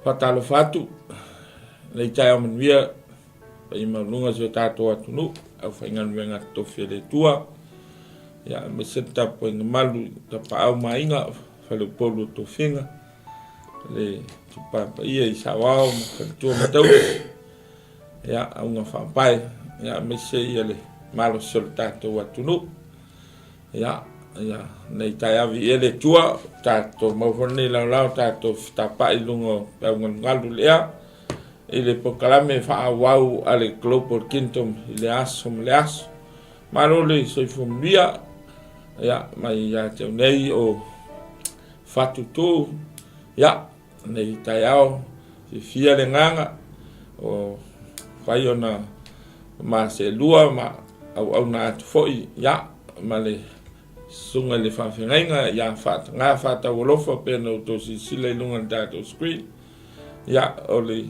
Faatalofa atu lenei taeao manuia paia maualuga o si o tatou atunuu, aufaigaluega totofi a le Atua, ia aemaise le tapuaiga malu i Tapaau ma Aiga, Faleupolu o Tofiga, le Tupa Paia i Saoao ma Faletua ma Tausi, ia auga faapae, ia aemaise ia le malosi o le tatou atunuu. Ia, ia, nei taeao viia le Atua, tatou maua foi lenei laolao tatou fetapa'i i luga o peau galugalu i le ea, i le polokalame faaauau a le Global Kingdom i le aso ma le aso. Malo le soifua manuia, ia, mai ia te au nei o Fatutu, ia, nei taeao, fiafia le agaga, o fai ona ma seelua ma auauna atu foi, ia, ma le susuga i le faafeagaiga ia Faataga Faataualofa pei ona outou silasila i luga o le tatou screen. Ia, o le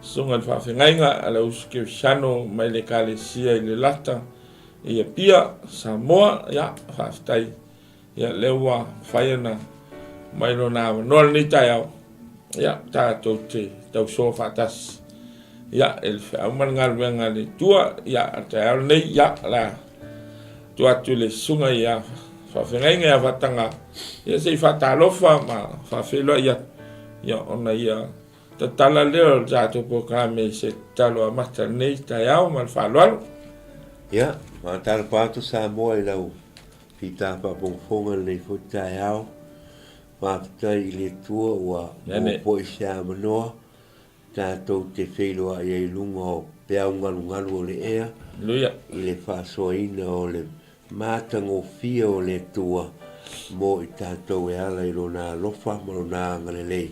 susuga i le faafeagaiga a le Auuso Kerisiano mai le Ekalesia i Lelata i Apia, Samoa, ia, faafetai. Ia, lea ua mafai ona mai lona avanoa lenei taeao, ia, tatou te tausoa faatasi. Ia, e le feau ma le galuega a le Atua, ia, a le taeao lenei, ia, la tuu atu i le susuga ia faafeagaiga ia Faataga, ia se i faatalofa ma faafeiloai atu, ia, ona ia tatala lea o le tatou polokalame i se tatalo amata lenei taeao ma le faaaloalo. Ia, faatalofa atu Samoa i lau fita faafogafoga lenei foi taeao. Faafetai i le Atua ua maua foi se avanoa tatou te feiloai ai i luga o peau galugalu o le ea i le faasoaina o le matagofie o le Atua mo i tatou e ala i Lona alofa ma Lona agalelei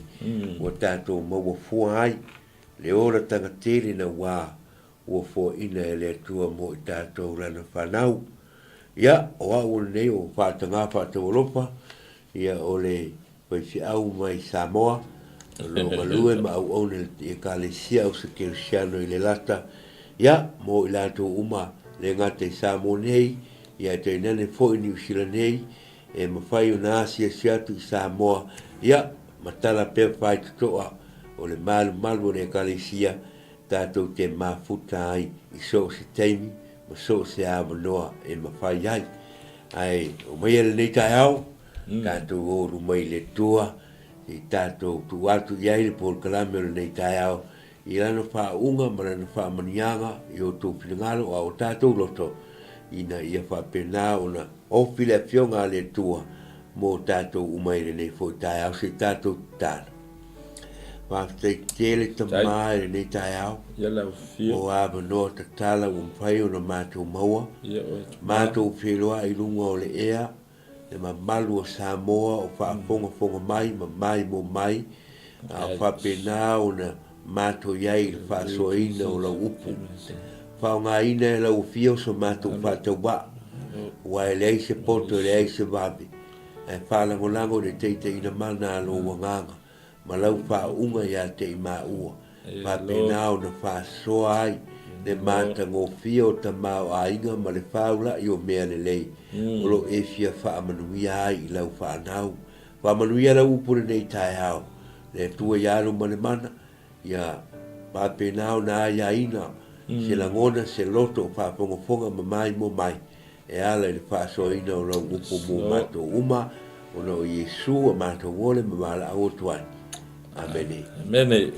ua tatou maua fua ai le olataga tele naua ua foaina e le Atua mo i tatou Lana fanau. Ia, o au lenei o Faataga Faataualofa, ia o le faifeau mai Samoa, o lo o galue ma auauna i le Ekalesia Ausa Kerisiano i Lelata, ia, mo i latou uma, le gata i Samoa nei, ia ae tainane foi Niu Sila nei, e mafai ona asiasi atu i Samoa, ia, ma tala pea faitotoa o le malumalu o le Ekalesia, tatou te mafuta ai i so o se taimi ma so o se avanoa e mafai ai. Ae omaia lenei taeao, tatou olu mai i le Atua, se i tatou tuu atu i ai le polokalame o lenei taeao i Lana faauuga ma Lana faamanuiaga i outou finagalo a o tatou loto, ina ia faapena ona ofi le Afioga a le Atua mo tatou uma i lenei foi taeao, se i tatou tatalo. Faafetai tele Tama i lenei taeao mo avanoa tatala ua mafai ona matou maua, matou feiloai i luga o le ea, le mamalu o Samoa o faafogafoga mai ma maimoa mai, a o faapena ona matou i ai i le faasoaina o lau upu. Faaaogaina e lau Afio so matou faatauvaa, aua e leai se poto e leai se vave, ae faalagolago i le taitaiina mana a lou agaga ma lau faauuga ia te i maua, faapena ona faasoa ai le matagofie o tamaoaiga ma le faula'i o mea lelei o lo o e fia faamanuia ai i lau fanau. Faamanuia lau upu lenei taeao, le Atua ia alu ma le mana, ia faapena ona aiaina se lagona, se loto o faafogafoga ma maimoa mai e ala i le faasoaina o lau upu mo matou uma, ona o Iesu a matou ole ma valaau atu ai. Amene. Amene.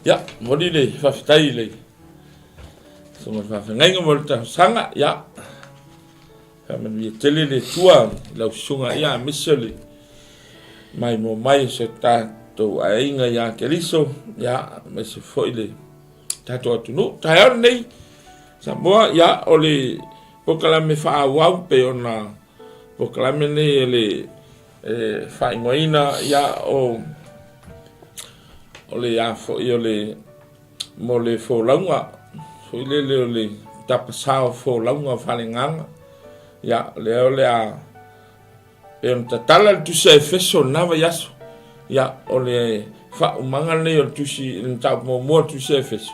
Ia, momoli le faafetai i le Susuga i le Faafeagaiga mo le talosaga. Ia, faamanuia tele le Atua i lau susuga, ia, aemaise o le maimoa mai o si o tatou aiga ia Keriso, ia, aemaise foi le tatou atunuu. Taeao lenei, Samoa, ia, o le polokalame faaauau pei ona polokalame nei e le e faaigoaina, ia, o o le a foi o le mo le folauga foi lele o le tapasao folauga o Faleagaga, ia, lea o le a Pei ona tatala le tusi a Efeso i lena vaiaso, ia, o le faaumaga lenei o le tusi, le mataupu muamua o le tusi a Efeso,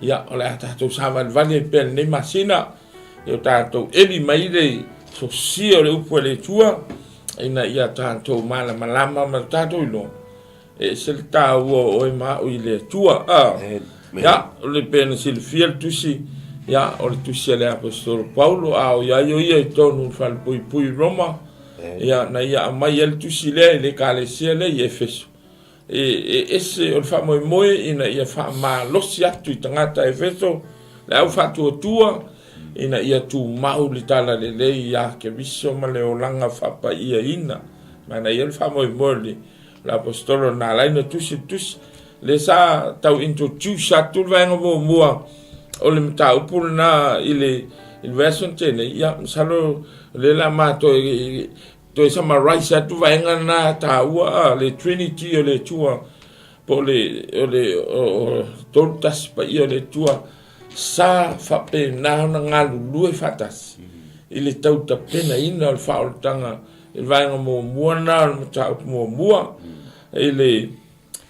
ia, o le a tatou savalivali ai pea i lenei masina, ia o tatou eli mai le sosia o le upu a le Atua, ina ia tatou malamalama ma le tatou iloa. E ese le taua o oe ma au i le Atua. A, ia, o le pei ona silafia le tusi, ia, o le tusi a le Aposetolo Paulo, a o iai o ia i totonu o le falepuipui i Roma, ia, na ia aumai ai le tusi lea i le ekalesia lea i Efeso. E, e ese o le faamoemoe ina ia faamalosi atu i tagata Efeso, le au faatuatua, ina ia tumau le talalelei ia Keriso ma le olaga faapaiaina. Manaia le faamoemoe o le le Aposetolo na ala ai ona tusi le tusi. Lea sa tau introduce atu le vaega muamua o le mataupu lena i le i le vaiaso na tea nei, ia masalo o lea o le a ma toe toe summarize atu vaega na taua a le Trinity o le Atua po o le o le o tolu tasi paia o le Atua sa faapena ona galulue faatasi i le tautapenaina o le faaolataga I le vaega muamua lena o le mataupu muamua i le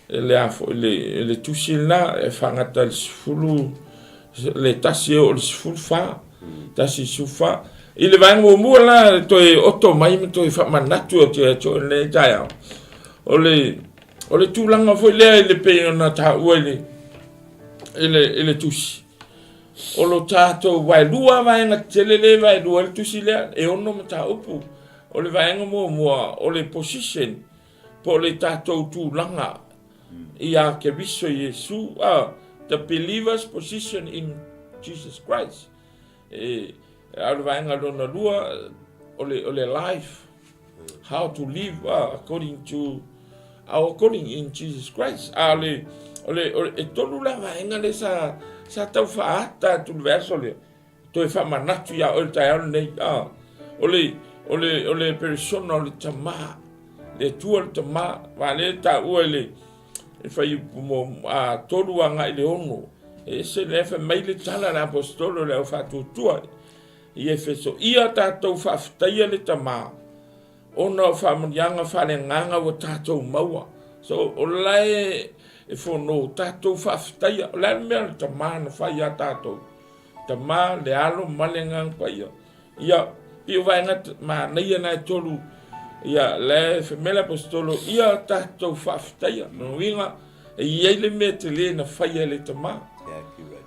i le a foi le i le tusi lena e faagata i le 10 le 1 e oo i le 14 1 14. I le vaega muamua la toe oto mai ma toe faamanatu atu ia te oe i lenei taeao o le o le tulaga foi lea i le pei ona taua i le i le i le tusi O lo tatou vaelua vaega tetele lea e vaelua ai le tusi lea, e ono mataupu. O le vaega muamua, o le position, po o le tatou tulaga ia Keriso Iesu, the believer's position in Jesus Christ. E, a o le vaega lona lua, o le, o le life, how to live according to our calling in Jesus Christ. A o le, o le, o le, e tolu la vaega lea sa, sa tau faaata atu le vaiaso lea, toe faamanatu iā oe le taeao lenei. A, o le, o le, o le persona o le Tama, le Atua le Tama, aua lea e taua i le, le fuaiupu mo, a, 3 agai i le 6. E ese lea fai mai le tala a le Aposetolo le au faatuatua i Efeso, ia tatou faafetaia le Tama, ona o faamanuiaga faaleagaga ua tatou maua. So, o la e, e fono tatou faafetaia. O le a le mea le Tama na fai ia tatou? Tama, le Alo ma le Agaga Paia. Ia, pei o vaega manaia na e tolu, ia, la e fai mai le Aposetolo, ia tatou faafetaia. Lona uiga, e i ai le mea tele na faia e le Tama.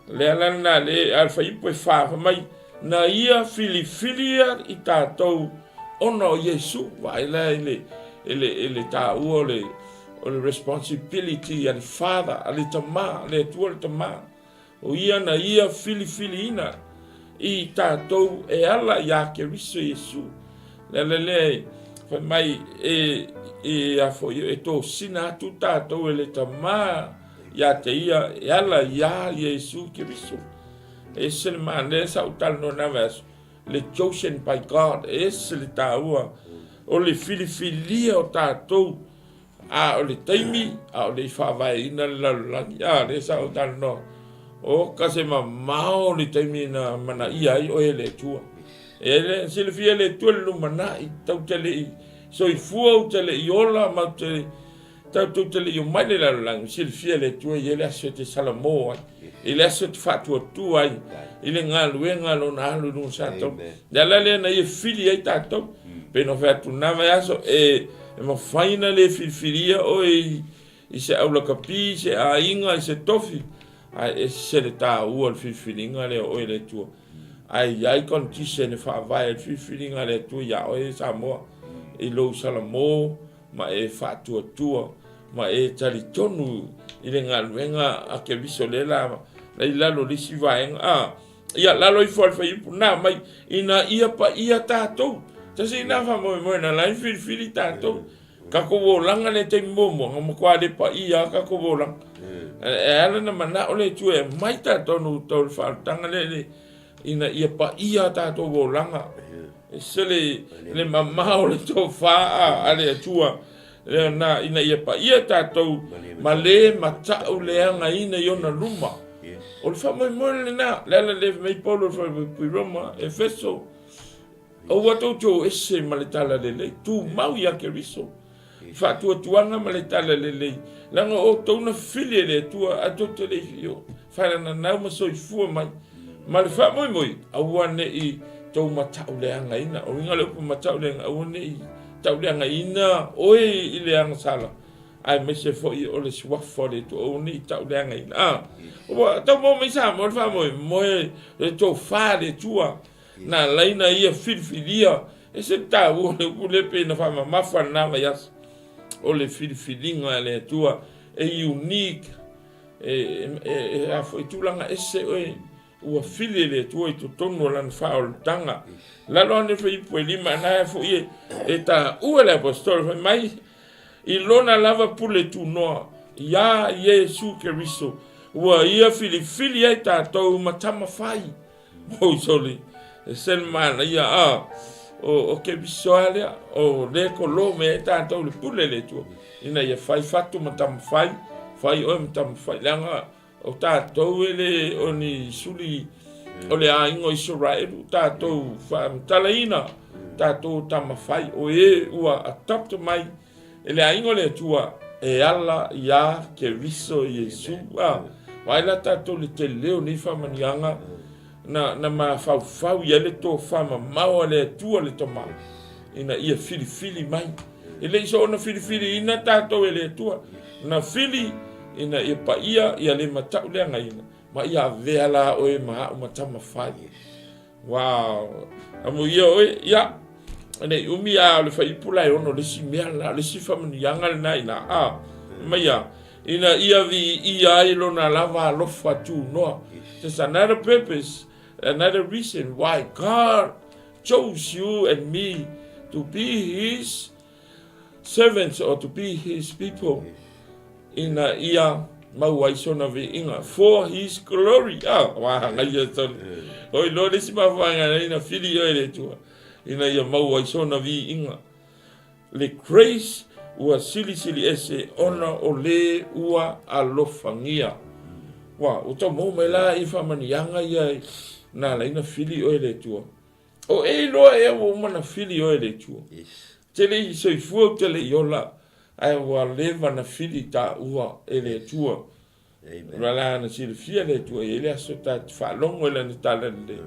Le ala lena, le, a le fuaiupu e fa, fai mai, Na ia filifilia i tatou ona o Iesu. Vaai la i le, i le, i le taua o le, o le responsibility a le Father, a le Tama, le Atua le Tama. O ia na ia filifiliina i tatou e ala iā Keriso Iesu. Le ala lea e fai mai e, e a foi, e tosina atu tatou e le Tama ia te ia e ala iā Iesu Keriso. E ese le manaia sa ou talanoa na vaiaso, le chosen by God, e ese le taua o le filifilia o tatou, a o le taimi a o le i faavaeina le lalolagi, a lea sa ou talanoa, o ka se mamao le taimi na manaia ai oe e le Atua. E le silafia e le Atua le lumanai, tau te le i soifua, ou te le i ola, ma ou te Tatou te le i omai le lalolagi, silafia e le Atua e i ai le aso e te salamo ai, i le aso e te faatuatua ai i le galuega a Lona Alo i luga o Satau. Le ala lea na Ia fili ai tatou. Pei ona fai atu na vaiaso, e, e mafai ona le filifilia oe i, i se aulakapi, i se aiga, i se tofi, ae ese le taua o le filifiliga lea o oe e le Atua. Ae i ai condition e faavae ai le filifiliga a le Atua ia oe Samoa, i lou salamo, ma e faatuatua ma e talitonu i le galuega a Keriso lea la la i lalo o le isi vaega a ia lalo ifo a le fuaiupu na mai ina ia paia tatou tasi ina faamoemoe na la e filifili tatou tatou olaga le taimi muamua na matua le paia a tatou olaga e ala na manao le Atua e aumai tatou no tau le faaolataga lea ina ia paia a tatou olaga Ese le, le mamao o le tofa a le Atua, lea na, ina ia paia tatou ma le matau leagaina i ona luma. O le faamoemoe lena, le ala lea fai mai Paulo i le falepuipui Roma, Efeso, aua tou te o ese ma le talalelei, tumau ia Keriso. Faatuatuaga ma le talalelei, leaga o outou na fili e le Atua, ae tou te le i faananau ma soifua mai ma le faamoemoe, aua ne i tou matauleagaina. O uiga o le upu matauleagaina, aua ne i tauleagaina oe i le agasala, Aemaise foi o le Suafa o le Atua, aua ne i tauleagaina. A, ua tau maua mai Samoa le faamoemoe, le tofa a le Atua, na ala ai ona Ia filifilia. E ese le taua o le upu lea pei ona faamamafa lena vaiaso, o le filifiliga a le Atua, e unique, e, e, e a foi tulaga ese oe ua fili e le Atua i totonu o lana faaolataga. Lalo ane fuaiupu e 5, na e foi e, e taua le aposetolo fai mai, i lona lava pule tunoa, iā Iesu Keriso, ua ia filifili ai tatou ma tama fai. Oi soli, e se le manaia, a, o, o Keriso a lea, o le kolo me ai tatou le pule le Atua, ina ia fai fatu ma tama fai, fai oe ma tama fai, leaga O tatou e le o ni suli o le aiga o Isaraelu, tatou faamatalaina, tatou o tama fai, o e ua adopt mai e le aiga o le Atua e ala iā Keriso Iesu. A, vaai la tatou i le tele o nei faamanuiaga na, na mafaufau i ai le tofa mamao a le Atua le Tama ina ia filifili mai. E le i soona filifiliina tatou e le Atua, na fili ina ia paia ia le matauleagaina ma ia avea la oe ma au ma tama fai. Wow! Amuia oe, ia, nei umi a o le fuaiupu la e ono le isi mea la, le isi faamanuiaga lena ina, a, mai ia, ina ia viia ai lona lava alofa tunoa. There's another purpose, another reason why God chose you and me to be his servants or to be his people ina ia mau ai sona viiga for his glory. Ah, wāhanga ia tonu. Hoi loa le isi mafuaaga nei na whiri oe le Atua ina ia mau ai sona viiga. Le grace ua silisili ese ona o le ua alofagia. Ua, ua tau maua mai la i faamanuiaga ia na ala ai na fili oe le Atua. O e iloa ea ua uma na fili oe le Atua. Yes. Te le i soifua ou te le i ola, ae ua leva na fili taua e le Atua. Amen. Ua la na silafia le Atua, e i ai le aso ta te faalogo i lana tala lelei,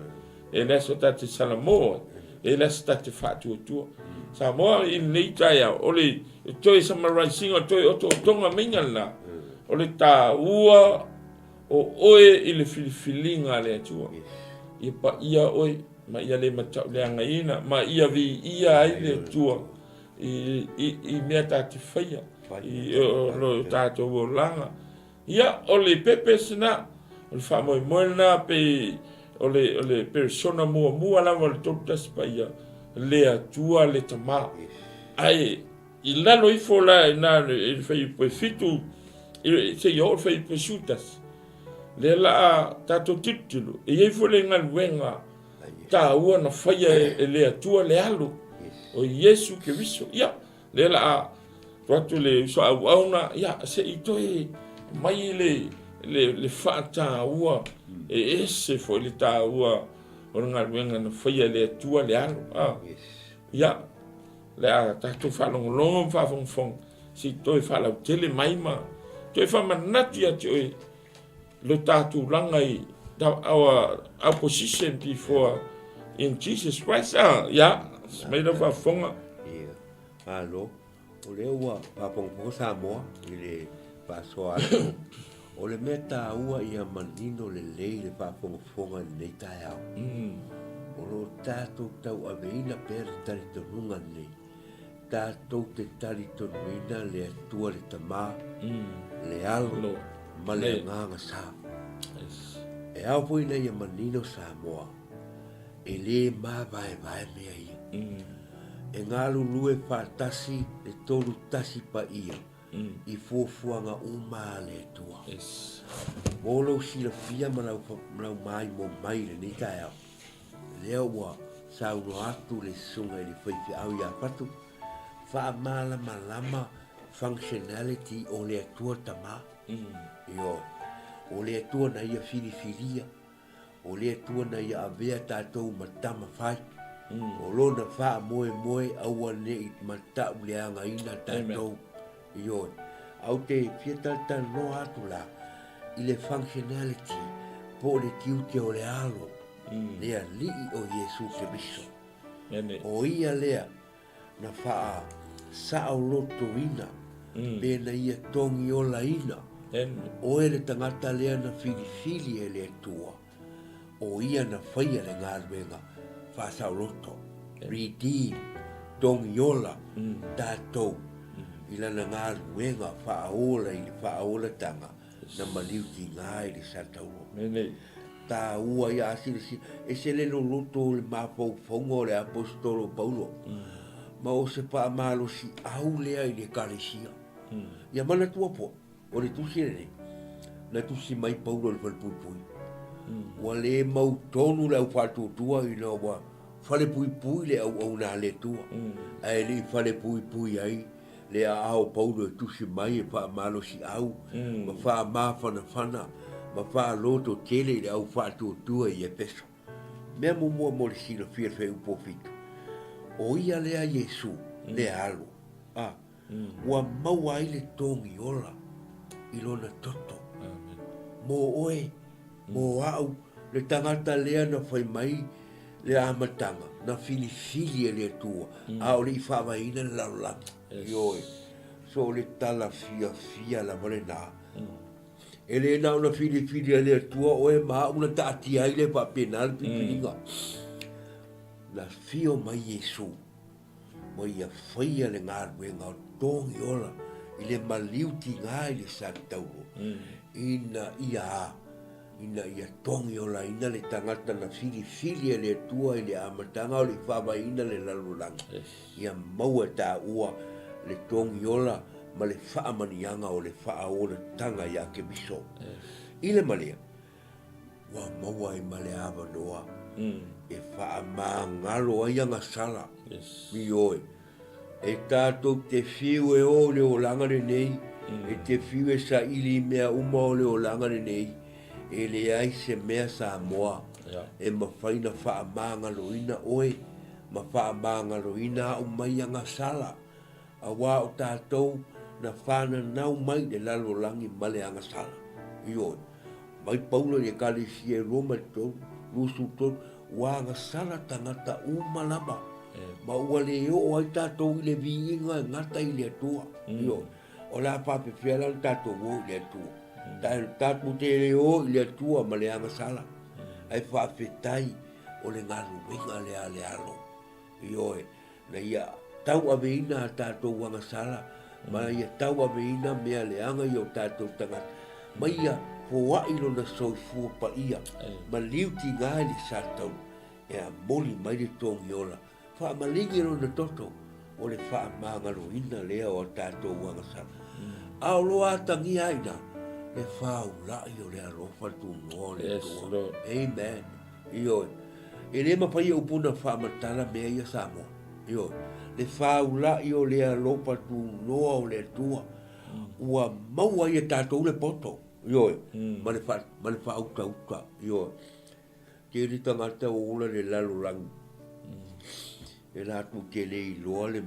e i ai le aso ta te salamo ai, e i ai le aso ta te faatuatua. Samoa i lenei taeao, o le toe summarise ina, o le toe otootoga maiga lena, o le taua o oe i le filifiliga a le Atua. Ia paia oe ma ia le matauleagaina, ma ia viia ai le Atua i, i, i mea ta te faia, i o lo tatou olaga. Ia, o le purpose na, o le faamoemoe lena pe o le, o le persona muamua lava o le 31 Paia, le Atua le Tama. Ae i lalo ifo la i na i le fuaiupu e 7, seia oo i le fuaiupu e 11, lea la a tatou tilotilo, e i ai foi le galuega taua na faia e le Atua le Alo o Iesu Keriso. Ia, lea la a tuu atu le uso auauna, ia, se i toe mai le, le, le faataua e ese foi le taua o le galuega na faia e le Atua le Alo. Ah. Ia, le a tatou faalogologo ma faafogafoga, se i toe faalautele mai ma toe faamanatu ia te oe lo ta tulaga i our, our position before in Jesus Christ. Ah, ia, mai lau faafofoga. Ia, malo. O lea ua faafogafoga Samoa i le faasoa atu. O le mea taua ia manino lelei le faafogafoga i lenei taeao. O lo o tatou tauaveina pea le talitonuga lenei. Tatou te talitonuina le Atua le Tama, le Alo ma le Agaga Sa. E ao foi ina ia manino Samoa, e lē mavaevae mea ia. E galulue faatasi le 31 paia i fuafuaga uma a le Atua. Mo lou silafia ma lau, lau maimoa mai i lenei taeao, lea ua saunoa atu le susuga i le faifeau ia Fatu, faamalamalama functionality o le Atua Tama. Ioe. O le Atua na ia filifilia, o le Atua na ia avea tatou ma tama fai. O lona faamoemoe aua ne i matauleagaina tatou. Ioe. Ae ou te fia talatalanoa atu la i le functionality po o le tiute o le Alo, le Alii o Iesu Keriso. O ia lea na faasaolotoina. Pe na ia togiolaina oe le tagata lea na filifili e le Atua, o ia na faia le galuega faasaoloto, redeem, togiola tatou i lana galuega faaola i le faaolataga na maliu tiga i le satauro. Taua ia a silasila, ese le loloto o le mafaufauga o le Aposetolo o Paulo, ma o se faamalosiau lea i le Ekalesia. Ia manatua foi, o le tusi lenei, na tusi mai Paulo i le falepuipui. Ua le mautonu le au faatuatua ina ua falepuipui le auauna a le Atua, ae le i falepuipui ai le aao o Paulo e tusi mai e faamalosiau ma faamafanafana ma faaloto tele i le au faatuatua i Epeso. Mea muamua mo le silafia i le Fuaiupu o 7, o ia lea Iesu, le Alo, a, ua maua ai le togi ola i lona toto. Mo oe, mo au, le tagata lea na fai mai le amataga, na filifili e le Atua, a o le i faavaeina le lalolagi. Ioe. So o le tala fiafia lava lena. E le na ona filifili e le Atua oe ma au na taatia ai le faapena le filifiliga. Na fio mai Iesu ma ia faia le galuega o togi ola i le maliu tiga i le Santauro, ina ia a, ina ia togi olaina le tagata na filifili e le Atua i le amataga o le i faavaeina le lalolagi, ia maua e taua le togi ola ma le faamaniaga o le faaolataga ia Keriso. I le malea, ua maua ai ma le avanoa e faamagalo ai agasala. Ioe, e tatou te fiu e o i le olaga lenei, e te fiu e saili i mea uma o le olaga lenei, e leai se mea Samoa e mafai ona faamagaloina oe ma faamagaloina au mai agasala. Aua o tatou na fananau mai i le lalolagi ma le agasala. Ioe. Mai Paulo i Ekalesia e Roma i le 3, 23, ua agasala tagata uma lava, ma ua le oo ai tatou i le viiga e gata i le Atua. Ioe. O le a faapefea la ona tatou o i le Atua? Tatou te le o i le Atua ma le agasala, ae faafetai o le galuega lea a le Alo. Ioe. Na ia tauaveina a tatou agasala, ma ia tauaveina mea leaga i o tatou tagata, ma ia foai lona soifua paia, ma liutiga i le sa tau, e amoli mai le togi ola, faamaligi lona toto, o le faamagaloina lea o a tatou agasala. A o lo atagia ai ina le faulai o le alofa tunoa o le Atua. Amen. Ioe. E le mafai e upu ona faamatala mea ia Samoa. Ioe. Le faulai o le alofa tunoa o le Atua, ua maua ai e tatou le poto. Ioe. Ma le fa, ma le faautauta. Ioe. Tele tagata ua ola le lalolagi. E latou te le iloa le,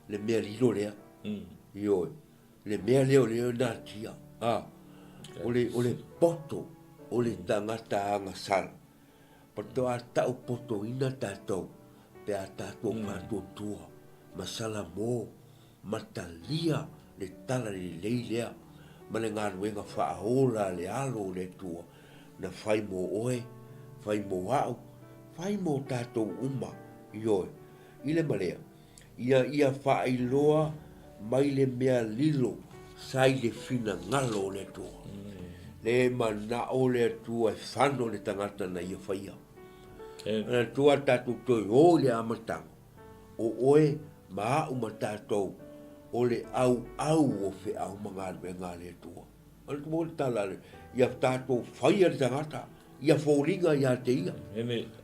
le mea lilo lea. Ioe. Le mea lea o lea e natia, a, o le, o le poto o le tagata agasala. Faatoa tau potoina tatou pe a tatou faatuatua ma salamo ma talia le tala lelei lea ma le galuega faaola a le Alo o le Atua na fai mo oe, fai mo au, fai mo tatou uma, ioe, i le ma lea. Ina ia faailoa mai le mea lilo sa i le finagalo o le Atua. Le manao le Atua e fano le tagata na ia faia. Le Atua tatou toe o i le amataga, o oe ma au ma tatou o le auau o feau ma galuega a le Atua. O le tumu le tala le, ia tatou faia le tagata, ia foliga ia te ia.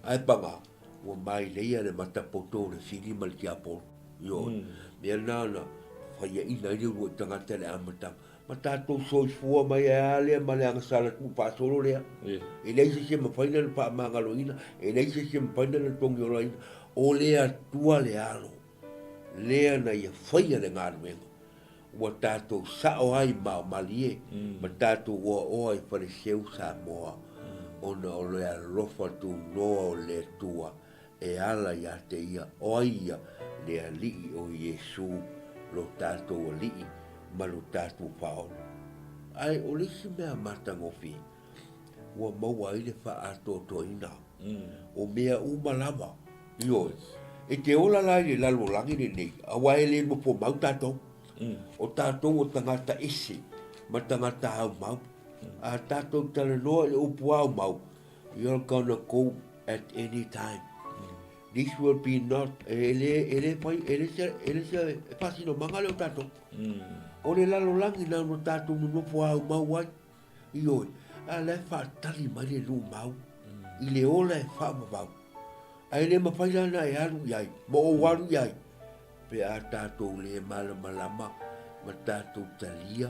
Ae paga, ua maileia le matapoto o le fili ma le tiapolo. Ioe. Mea lena na faiaina ai le uluai tagata i le amataga. Ma tatou soifua mai ai lava lea ma le agasala tuufaasolo lea. E leai se isi e mafai ona faamagaloina, e leai se isi e mafai ona togiolaina. O le Atua le Alo, lea na ia faia le galuega. Ua tatou sao ai ma malie ma tatou oaoa i Faleseu Samoa ona o le alofa tunoa o le Atua e ala ia te ia, o ai ia? Le Alii o Iesu lo tatou Alii. ma lo tatou Faaola. Ae o le isi mea matagofie, ua maua ai le faaatoatoaina o mea uma lava. Ioe, e te ola la i le lalolagi lenei, aua e le nofo mau tatou. O tatou o tagata ese ma tagata aumau. A tatou talanoa i le upu aumau, you're gonna go at any time. This will be not, e le, e le fai, e le se, e le se faasinomaga lea o tatou. O le lalolagi na ona tatou nonofo aumau ai. Ioe, a la e faatali mai le lumau i le ola e faavavau. Ae le mafai la ona e alu i ai, ma ou alu i ai, pe a tatou le malamalama ma tatou talia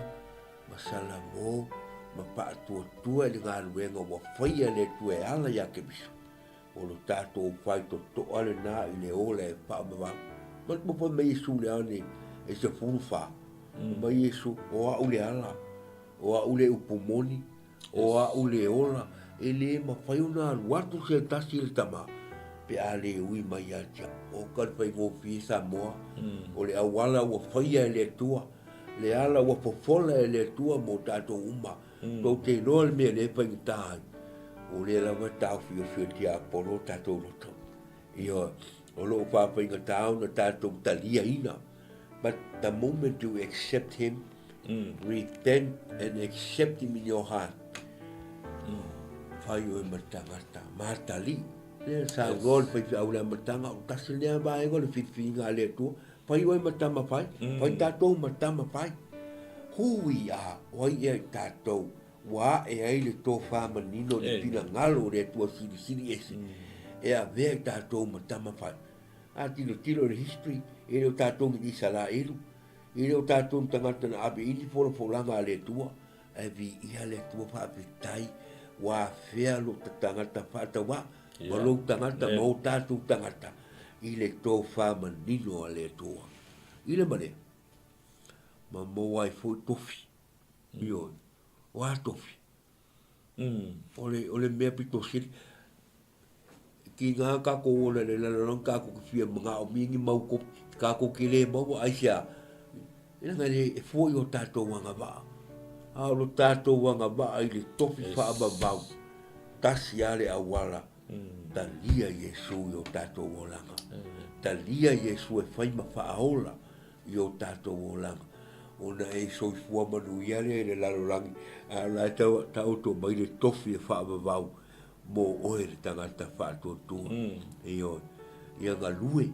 ma salamo ma faatuatua i le galuega ua faia e le Atua e ala ia Keriso. O lo tatou faitotoa lena i le ola e faavavau. Manatua foi mai Iesu le ane e 14. Mai Iesu, o au le ala, O a'u le upu moni, o a'u le ola, e le mafai ona alu atu se tasi i le Tama, pe a le ui mai ia te a'u. O ka le faigofie Samoa, o le auala ua faia e le Atua, le ala ua fofola e le Atua mo tatou uma. Tou te iloa le mea lea e faigata ai, o lea lava e taofiofi e le tiapolo o tatou loto. Ioe, o lo o faafaigata ona tatou taliaina, but the moment you accept him, Repent and accept him in your heart. Fai oe ma tagata, matalii. Lea saunoa le faifeau i le amataga, o tasi lea vaega o le filifiliga a le Atua. Fai oe ma tama fai, fai tatou ma tama fai. Who we are, o ai ea i tatou, ua ae ai le tofa manino i le finagalo o le Atua Silisili Ese, e avea i tatou ma tama fai. A tilotilo i le history, e le o tatou ni Isaraelu, E le o tatou ni tagata na ave i ni folafolaga a le Atua, ae viia le Atua faafetai ua afea lo ta tagata faatauvaa ma lou tagata ma o tatou tagata i le tofa manino a le Atua. I le ma lea, ma maua ai foi tofi. Ioe, o a tofi? O le, o le mea pito sili, Ki ngā kākou ola le lalolagi kākou ke fia manaʻomia ni mau kopi, kākou ke lē maua aisea? Leaga e le e fua i o tātou agavaa. A o lo tātou agavaa i le tofi faavavau, tasi lava le auala, talia Iesu i o tātou olaga. Talia Iesu e fai ma faaola i o tātou olaga. Ona e soifua manuia lea i le lalolagi, a o la e taoto mai le tofi e faavavau Mō oe le tagata faatuatua. Ioe. Ia galue,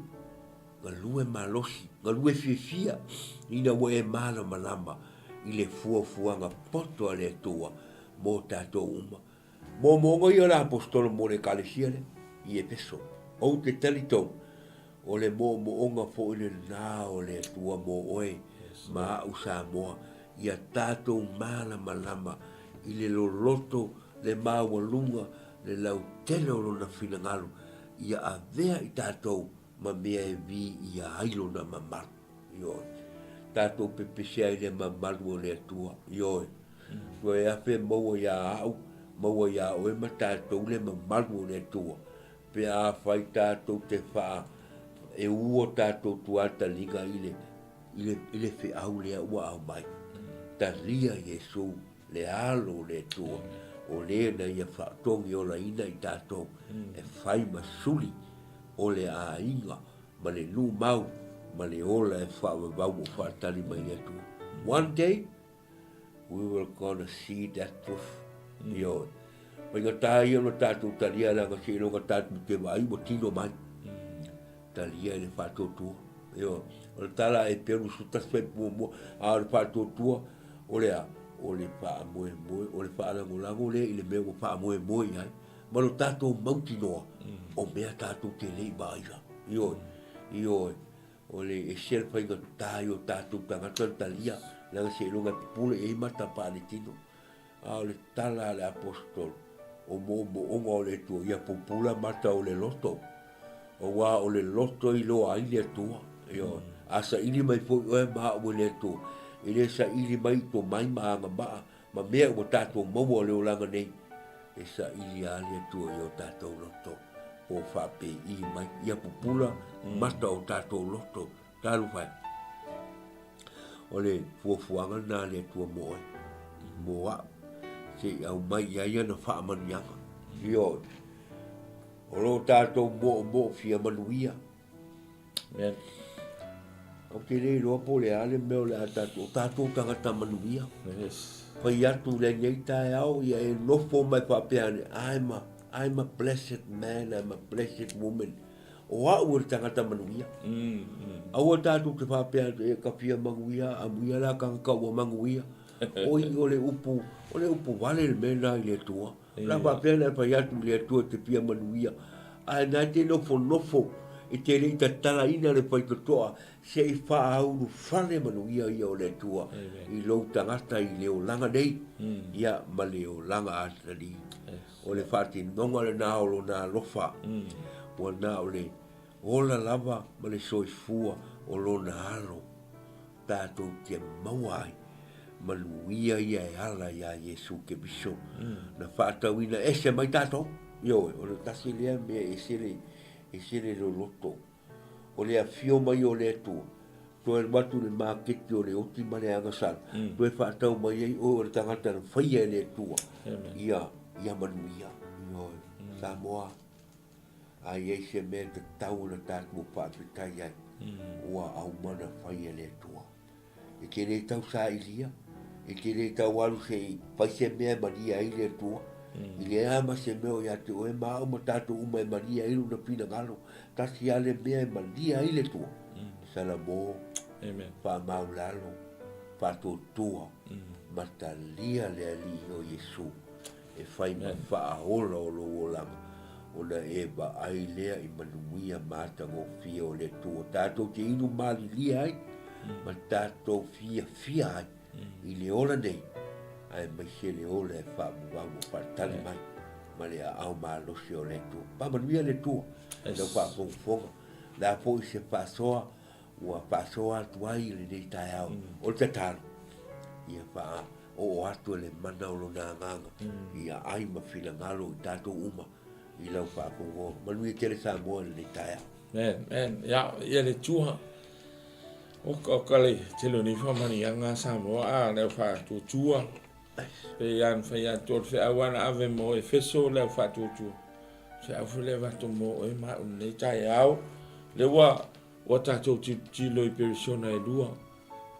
galue malosi, galue fiafia, ina ua e malamalama i le fuafuaga poto a le Atua mō tātou uma. Moomooga ia o le Aposetolo mō le Ekalesia lea i Epeso. Ou te talitonu, o le moomooga foi lenā o le Atua mō oe ma a'u Samoa, ia tātou malamalama i le loloto le maualuga, le lautele o lona finagalo, ia avea i tatou ma mea e viia ai lona mamalu. Ioe. Tatou pepese ai le mamalu o le Atua. Ioe. Toe afe maua iā au, maua iā oe ma tatou le mamalu o le Atua, pe afai tatou te wha, e ua tatou tuataliga i le, i le, i le feau lea ua aumai. Talia Iesu le Alo o le Atua, o le na ia faatogiolaina i tatou e fai ma suli o le aiga ma le numau ma le ola e faavavau ua faatali mai le Atua. One day, we will gonna see that truth. Ioe. Faigata ia ona tatou talia leaga seiloga tatou te vaai ua tino mai. Talia i le faatuatua. Ioe. O le tala a Eperu 11 fuaiupu muamua, a o le faatuatua, o le a? O le faamoemoe, o le faalagolago lea i le mea ua faamoemoe i ai, ma lo tatou mautinoa, o mea tatou te le i vaaia. Ioe. Ioe. O le ese le faigata i o tatou tagata le talia, leaga seiloga e pupula i ai mata paaletino. A o le tala a le Aposetolo, o moomooga o le Atua, ia pupula mata o le loto, auā o le loto e iloa ai le Atua. Ioe. A saili mai foi oe ma a'u e le Atua, e le saili mai i tomai ma agavaa ma mea ua tatou maua o le olaga nei, e saili lava le Atua i o tatou loto, po o faapei mai, ia pupula mata o tatou loto. Talofa e. O le fuafuaga lena a le Atua mo oe, mo au, se i aumai i ai ana faamanuiaga. Ioe. O lo tatou moomoo fia manuia. Amen. Ou te le iloa po o le a le mea o le a tatou, o tatou tagata manuia. Yes. Fai atu lenei taeao, ia e nofo mai faapea ane, I'm a blessed man, I'm a blessed woman. O au o le tagata manuia. Aua tatou te faapea atu, e ka fia manuia, amuia la tagata ua manuia. Oi, o le upu, o le upu vale le mea lena i le Atua. O le a faapea ona e fai atu i le Atua e te fia manuia, ae na e te nofonofo e te le i tatalaina le faitotoa se i faaulufale manuia ia o le Atua i lou tagata i le olaga nei, ia ma le olaga atalii. O le faatinoga lena o Lona alofa, ua na o le ola lava ma le soifua o Lona Alo tatou te maua ai manuia ia e ala iā Iesu Keriso na faatauina ese mai tatou. Ioe, o le tasi lea mea e ese le, ese le loloto. O le afio mai o le Atua, toe alu atu i le maketi o le oti ma le agasala, toe faatau mai ai oe o le tagata na faia e le Atua, ia, ia manuia. Ioe, Samoa, a i ai se mea e tatau ona tatou faafetai ai, ua aumana fai e le Atua. E te le tau sailia, e te le tau alu se i fai se mea e malie ai le Atua. I leai lava ma se mea o ia te oe ma au ma tatou uma e malie ai lona finagalo. Tasi lava le mea e malie ai le Atua. Salamo, faamaulalo, faatuatua, ma talia le Alii o Iesu e fai ma faaola o lou olaga, ona e vaai lea i manuia matagofie o le Atua tatou te inu malilie ai ma tatou fiafia ai i le ola nei, aemaise le ola e faavavau ua faatali mai ma le aao malosi o le Atua. Faamanuia le Atua i lau faafogafoga, o le a foi se faasoa ua faasoa atu ai i lenei taeao, o le tatalo, ia faaoo atu e le mana o Lona Agaga ia ai ma finagalo i tatou uma i lau faafogafoga. Manuia tele Samoa i lenei taeao. Amen, amen. Ia, ia le Atua. Oka oka le tele o nei faamanuiaga a Samoa a le au faatuatua. Pe ia na fai atu o le feau lava na ave mo Efeso le au faatuatua. Feau foi le avatu mo oe ma au lenei taeao. Le ua ua tatou tilotilo i perisona e lua.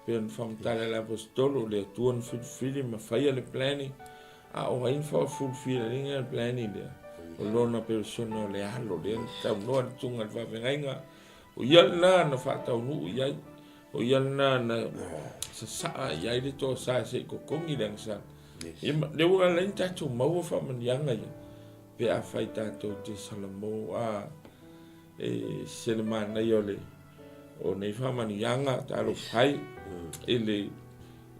Pei ona faamatala e le Aposetolo, le Atua na filifili ma faia le planning, a o ai na faafulufilaliga le planning lea? O lona perisona o le Alo, lea na taunoa le tuga i le faafeagaiga. O ia lena na faataunuu i ai, o ia lena na sasaa i ai le toasa se i totogi le agasala. Ia, lea ua ala ai ona tatou maua faamanuiaga ia, pe afai tatou te salamo a e se le manaia o le o nei faamanuiaga talofa ai i le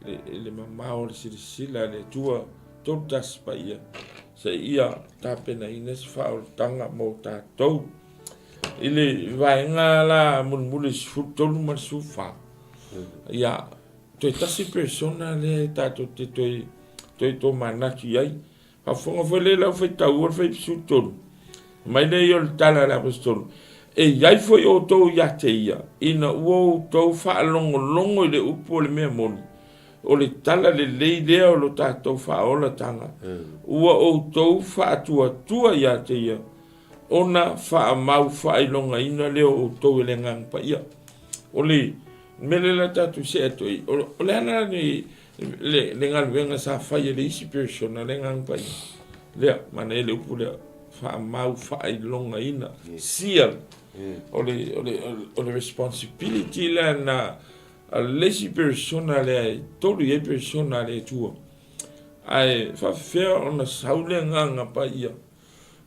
i le mamao o le silasila a le Atua 31 paia se ia tapenaina se faaolataga mo tatou i le vaega la mulimuli 13 ma le 14 ia toe tasi persona lea tatou te toe toe tomanatu i ai Faafofoga foi lea i lau faitaua le 13, mai lea ia o le tala a le Aposetolo, E i ai foi outou ia te ia, ina ua outou faalogologo i le upu o le mea moni, o le tala lelei lea o lo tatou faaolataga, ua outou faatuatua ia te ia, ona faamau faailogaina lea o outou e le Agaga Paia. O le mea lea la tatou see atu ai, o le a la le le, le galuega sa fai e le isi persona le Agaga Paia. Lea, manaia le upu lea, faamau faailogaina, seal. O le, o le, o le responsibility lea na a le isi persona lea e tolu i ai persona a le Atua. Ae faafefea ona sau le Agaga Paia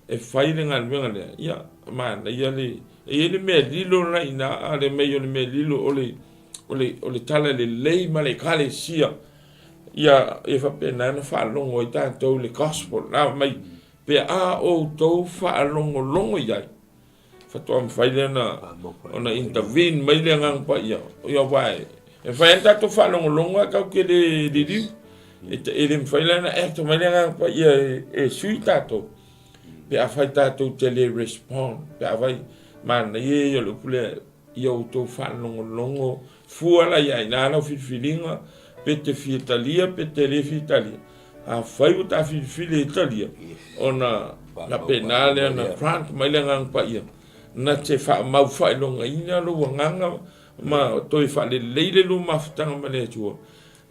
e fai le galuega lea, ia, manaia le, e i ai le mea lilo la i ina, a le mei o le mea lilo o le, o le, o le tala lelei ma le ekalesia, ia, ia faapena ona faalogo ai tatou i le gospel, na mai, pe a outou faalogologo i ai, faatoa mafai lea ona, ona intervene mai le Agaga Paia, ia aua e, e mafai ona tatou faalogologo ae tatou te le liliu. E le mafai la ona act mai le Agaga Paia e, e sui tatou. Pe afai tatou te le respond, pe afai, manaia ia o le upu lea, Ia outou faalogologo fua la ia ina lau filifiliga, pe te fia talia pe te le fia talia. Afai ua ta filifili e talia, ona faapena lea ona grant mai le Agaga Paia, na te faamau faailogaina lou agaga ma toe faalelei le lua mafutaga ma le Atua,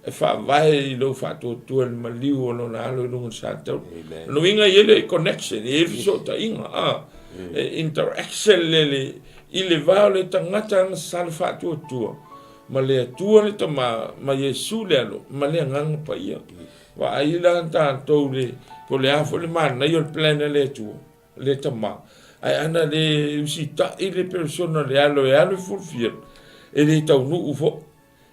e faavae i lou faatuatua i le maliu o Lona Alo i luga o le sa taula. O lona uiga e i ai le connection, e i ai le fesootaiga, a, e interaction le, le, i le va o le tagata agasala faatuatua ma le Atua le Tama ma Iesu le Alo ma le Agaga Paia. Vaai la tatou le, po o le a foi le manaia o le plan a le Atua, le Tama, ae ana le usitai le persona le Alo e alu e fulfill, e le taunuu foi.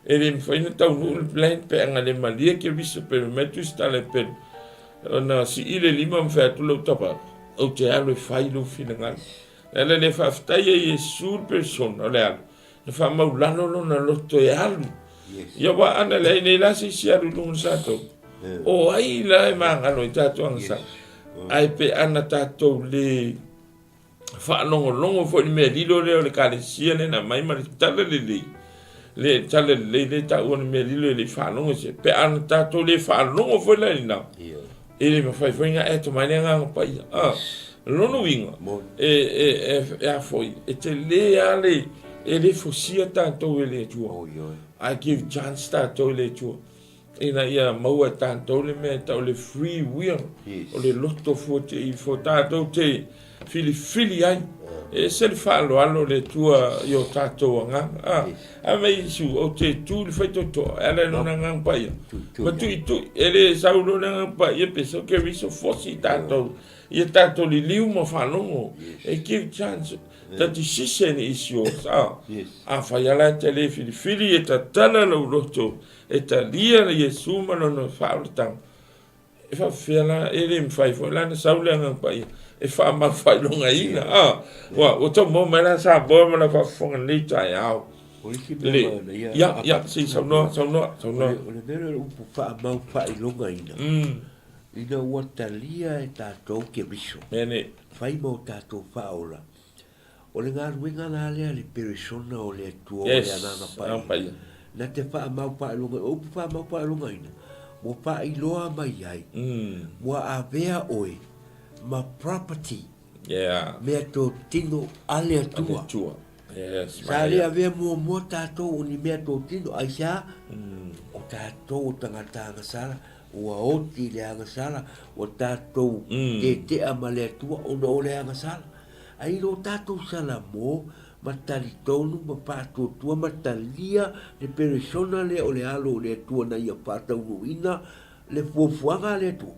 E le mafai ona taunuu le plan pe ana le malie Keriso pe mai tusitala e pelu. Ona sii le lima ma fai atu lau tama, ou te alu e fai lou finagalo. Le ala lea faafetai ai Iesu le persona o le alu, na faamaulalo lona loto e alu. Ia aua ana leai nei la se isi alu i luga o le sa tolu. O ai la e magalo ai tatou agasala? Ae pe ana tatou le faalogologo foi i le mea lilo lea o le Ekalesia lea na aumai ma le tala lelei, le tala lelei lea e taua o le mea lilo e le i faalogo se. Pe a na tatou le faalogo foi la i lena, e le mafai foi ona act mai le Agaga Paia. A, o lona uiga, e, e, e, e a foi, e tele lava le, e le fosia tatou e le Atua. Ae give chance tatou i le Atua. Ina ia maua e tatou le mea e tau o le free will, o le loto fuate'i fo tatou te filifili ai. E ese le faaaloalo o le Atua i o tatou agaga. A, a mai Iesu, ou te tu i le faitotoa, e ala i lona Agaga Paia, ma tuitui, e le sau loa le Agaga Paia pe sau Keriso fosi i tatou, ia tatou liliu ma faalogo. E give chance. The decision is yours. A, afai lava la e te le filifili, e tatala lou loto E talia le Iesu ma lona faaolataga, e faapefea la, e le mafai foi la ona sau le Agaga Paia e faamaufaailogaina. A, ua, ua tau maua mai la Samoa ma lau faafofoga i lenei taeao. O le isi mea Le, manaia, ia, ia, se i saunoa, saunoa, saunoa. O le mea lea o le upu faamaufaailogaina, ina ua talia e tatou Keriso, Mea nei. fai ma o tatou faaola, O le galuega la lea a le peresona o le Atua o le Agaga Paia, na te faamau faailoga, o upu faamau faailogaina, ua faailoa mai ai, ua avea oe ma property, mea totino a le Atua. Sa le avea muamua tatou o ni mea totino, aisea? O tatou o tagata agasala, ua oti i le agasala, ua tatou tetea ma le Atua ona o le agasala. Ai lo tatou salamo ma talitonu ma faatuatua ma talia le peresona lea o le Alo o le Atua na ia faataunuuina le fuafuaga a le Atua,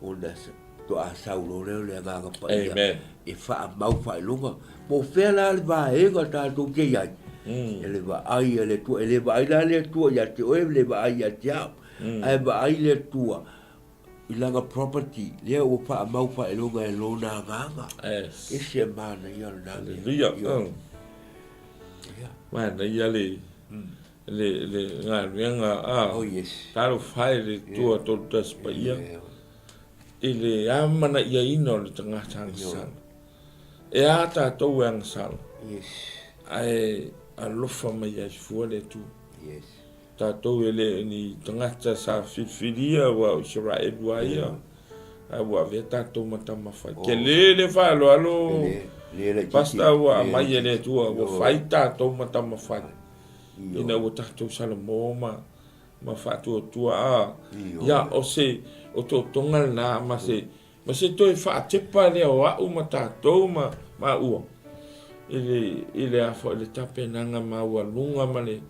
ona faatoa sau loa lea o le Agaga Paia e faamau faailoga. Po o fea la le vaega tatou te i ai, e le vaai a le Atua, e le vaai la le Atua ia te oe, e le vaai ia te au, ae vaai le Atua i lana property lea ua faamau faailoga e lona agaga. Yes. Ese manaia lena mea. Hallelujah. Ioe. Oh. Ia. Manaia le le le galuega a. Oh yes. Talofa e le Atua Tolutasi Paia Ioe. i le amanaiaina o le tagata agasala. E a tatou e agasala. Yes. Ae alofa mai ai fua le Atua. Yes. Tatou e le o ni tagata sa filifilia aua o Isaraelu lava ia, ae ua avea tatou ma tama fai. Tele le faaaloalo Pastor ua aumai e le Atua ua fai tatou ma tama fai ina ua tatou salamo ma ma faatuatua a ia o se otootoga lena ma se Ma se toe faatepa lea o a'u ma tatou ma maua i le, i le a foi le tapenaga maualuga ma le,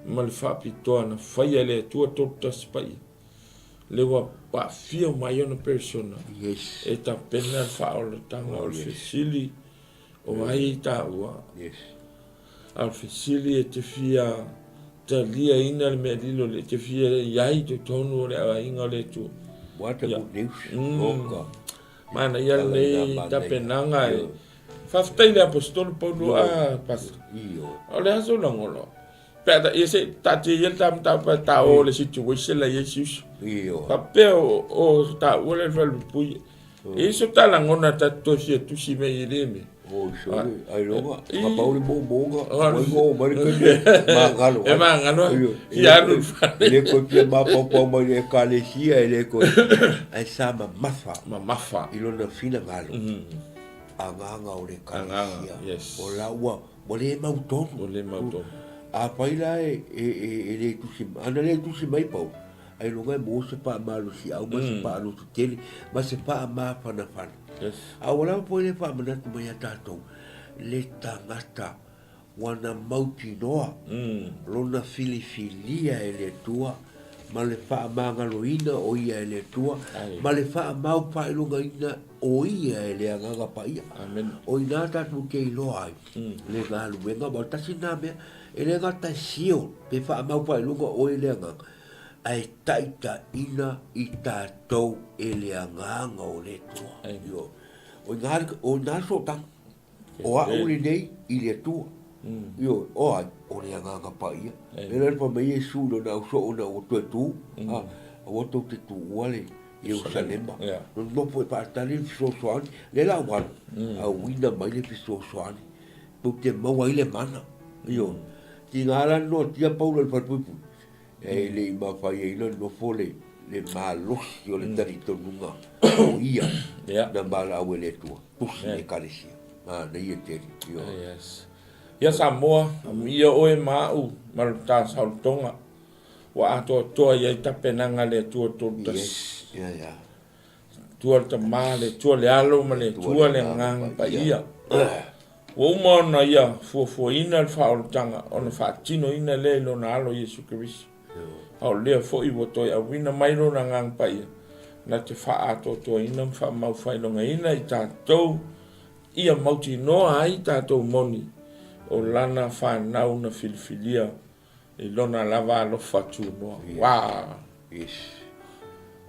ma le faapitoa na faia e le Atua 31 Paia, lea ua aafia uma ai ona persona Yes. e tapena le faaolataga o Oh, le yes. fesili o ai i taua. Yes. A o le fesili e te fia taliaina le mea lilo e te fia i ai i totonu o le aiga o le Atua. What a good news. Oka. Manaia lenei tapenaga e. Faafetai i le Aposetolo Paulo a Pastor. O le aso lagolo. Pe a ia se taatia ia le ta mataupu e ta o le situation la i ai si uso. Faapea o taua le faluipui. E i so ta lagona ta te toe fia tusi mai i lea mea. Oi, sole, ailoga, ka pau le moomooga, ua igoa o mai le taimi e magalo ai. E magalo ai, fia alu i le fale. E le toe fia mafaufau mai le Ekalesia, e le toe, ae sa mamafa. Mamafa. I lona finagalo, agaga o le Ekalesia. Agaga, yes. O la ua, ua le mautonu. Ua le mautonu. Afai la e, e, e, e le tusi, ana le tusi mai Paulo, Ailoga e maua se faamalosiau ma se faalototele ma se faamafanafana. A ua lava foi le faamanatu mai ia tatou le tagata ua na mautinoa lona filifilia e le Atua ma le faamagaloina o ia e le Atua ma le faamaufaailogaina o ia e le Agaga Paia. O i ina tatou te iloa ai le galuega, aua tasi lena mea, e le gata e seal pe faamaufaailoga oe e le Agaga, ae taitaiina i tatou e le Agaga o le Atua. Ioe. O ina, o ina le sootaga. O au lenei i le Atua. Ioe. O ai? O le Agaga Paia. Lea la fai mai Iesu i lona au soo ina ua toe tu, a, aua tou te tuua le Ierusalema. Nonofo e faatali le fesoasoani. Lea la ua alu, auina mai le fesoasoani. Tou te maua ai le mana. Ioe. Tiga la noatia Paulo i le falepuipui. E le i mafai ai ona nofo le malosi o le talitonuga o ia na valaau e le Atua, tusi i Ekalesia. Manaia tele. Yes. Ia Samoa, amuia oe ma au ma lo ta saolotoga, ua atoatoa i ai tapenaga a le Atua 31. Yes. Yeah, yeah. Atua le Tama, le Atua le Alo ma le Atua le Agaga Paia. Ua uma ona ia fuafuaina le faaolataga ona faatinoina lea i Lona Alo Iesu Keriso. A o lea foi ua toe auina mai Lona Agaga Paia na te faaatoatoaina ma faamaufailogaiina i tatou ia mautinoa ai tatou moni o Lana fanau na filifilia I lona lava alofa tunoa. Wow. Yes.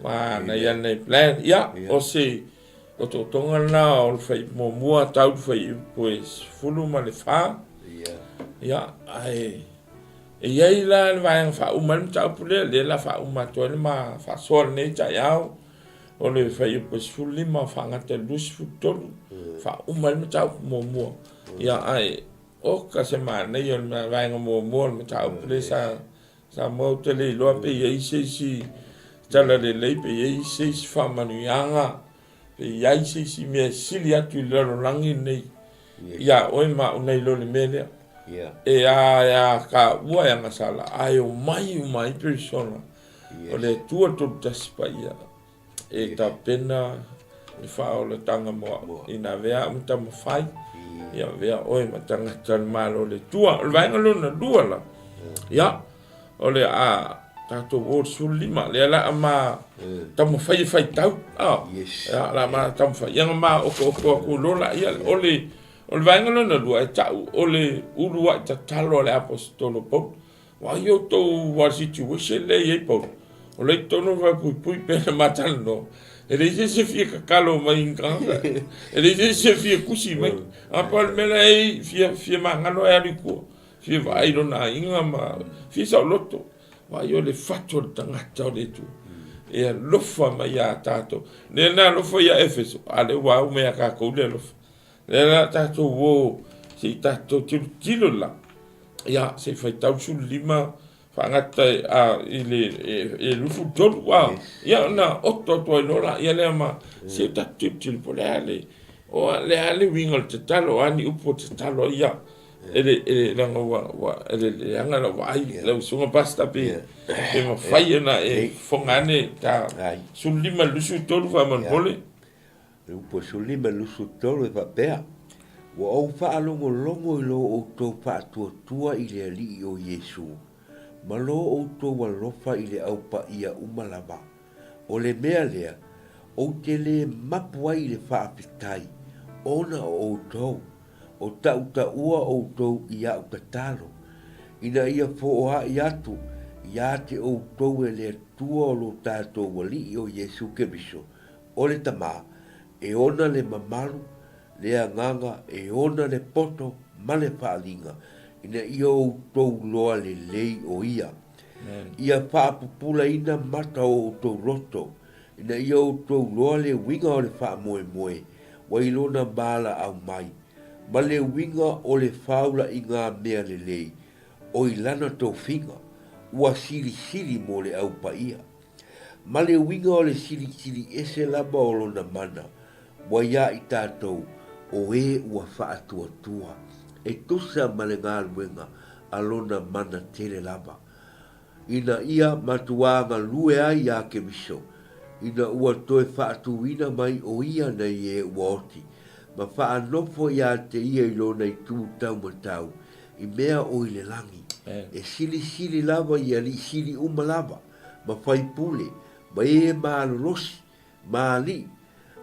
Manaia lenei plan. Ia, o se otootoga lena o le fai muamua tau le fuaiupu e 14. Ia, ae e i ai la le vaega faauma ai le mataupu lea, lea la faauma atu ai le ma faasoa lenei taeao, o le fuaiupu e 15 faagata i le 23, faauma ai le mataupu muamua. Ia, ae Oka se manaia o le vaega muamua o le mataupu lea sa Samoa ou te le iloa pe i ai se isi tala lelei pe i ai se isi faamanuiaga pe i ai se isi mea e sili atu i le lalolagi lenei iā oe ma au nai lo le mea lea. E a e a ka ua e agasala ae omai uma ai persona o le Atua 31 Paia. E tapena le faaolataga mo au, ina avea au ma taumafai, ia avea oe ma tagata o le Malo o le Atua. O le vaega lona lua la, ia, o le a tatou o le 15, lea la a ma taumafai e faitau, a, ia, la ma taumafai, ia na ma okooko atu loa la, ia, o le, o le vaega lona lua e tau o le uluai tatalo a le Aposetolo Paulo. Vaai outou a situation lea e i ai Paula. O lea i totonu o le falepuipui pei ona ma talanoa. E leai se isi e fia tatalo mai i ni tagata. E leai se isi e fia tusi mai. A pau le mea la e i fia, fia magalo e alu i tua. Fia vaai i lona aiga ma fia saoloto. Vaai o le fatu o le tagata o le Atua. E alofa mai ia tatou. Lea na alofa ia Efeso, a lea ua au mai ia tatou le alofa. Lea la tatou o se i tatou tilotilo la, ia se i faitau 15 faagata a, i le e, 23 a, ia ona oto atu ai loa la, ia lea ma se i tatou tilotilo po o le a le, o le a le uiga o le tatalo, o a ni upu o tatalo ai ia. E le, e leaga ua, ua, e le leaga lau vaai, lau susuga pastor pe, pe mafai ona e fofoga ane ta 15 i le 23 faamolemole. Le upu e 15 23 e faapea, Ua ou faalogologo i lo outou faatuatua i le Alii o Iesu, ma lo outou alofa i le au paia uma lava. O le mea lea, ou te le mapu ai i le faafetai, ona o outou, o tautaua outou i a'u tatalo, ina ia fo'oa'i atu ia te outou e le Atua o lo tatou Alii o Iesu Keriso, O le Tama, e ona le mamalu, le Agaga, e ona le poto ma le faaaliga, ina ia outou loa lelei o Ia. Ia faapupulaina mata o outou loto, Ina ia outou iloa le uiga o le faamoemoe ua i lona valaau mai, ma le uiga o le faulaʻiga mea lelei o i lana tofiga ua silisili mo le Au Paia, ma le uiga o le silisili ese lava o lona mana ua iā i tatou o e ua faatuatua, e tusa ma le galuega a lona mana tele lava, ina ia matuā galue ai iā Keriso, ina ua toe faatuina mai ʻo ia nei e ua oti, ma faanofo iā te ia i lona itu taumatau, i mea o i le lagi, e silisili lava i alii sili uma lava, ma faipule, ma e malolosi, ma alii,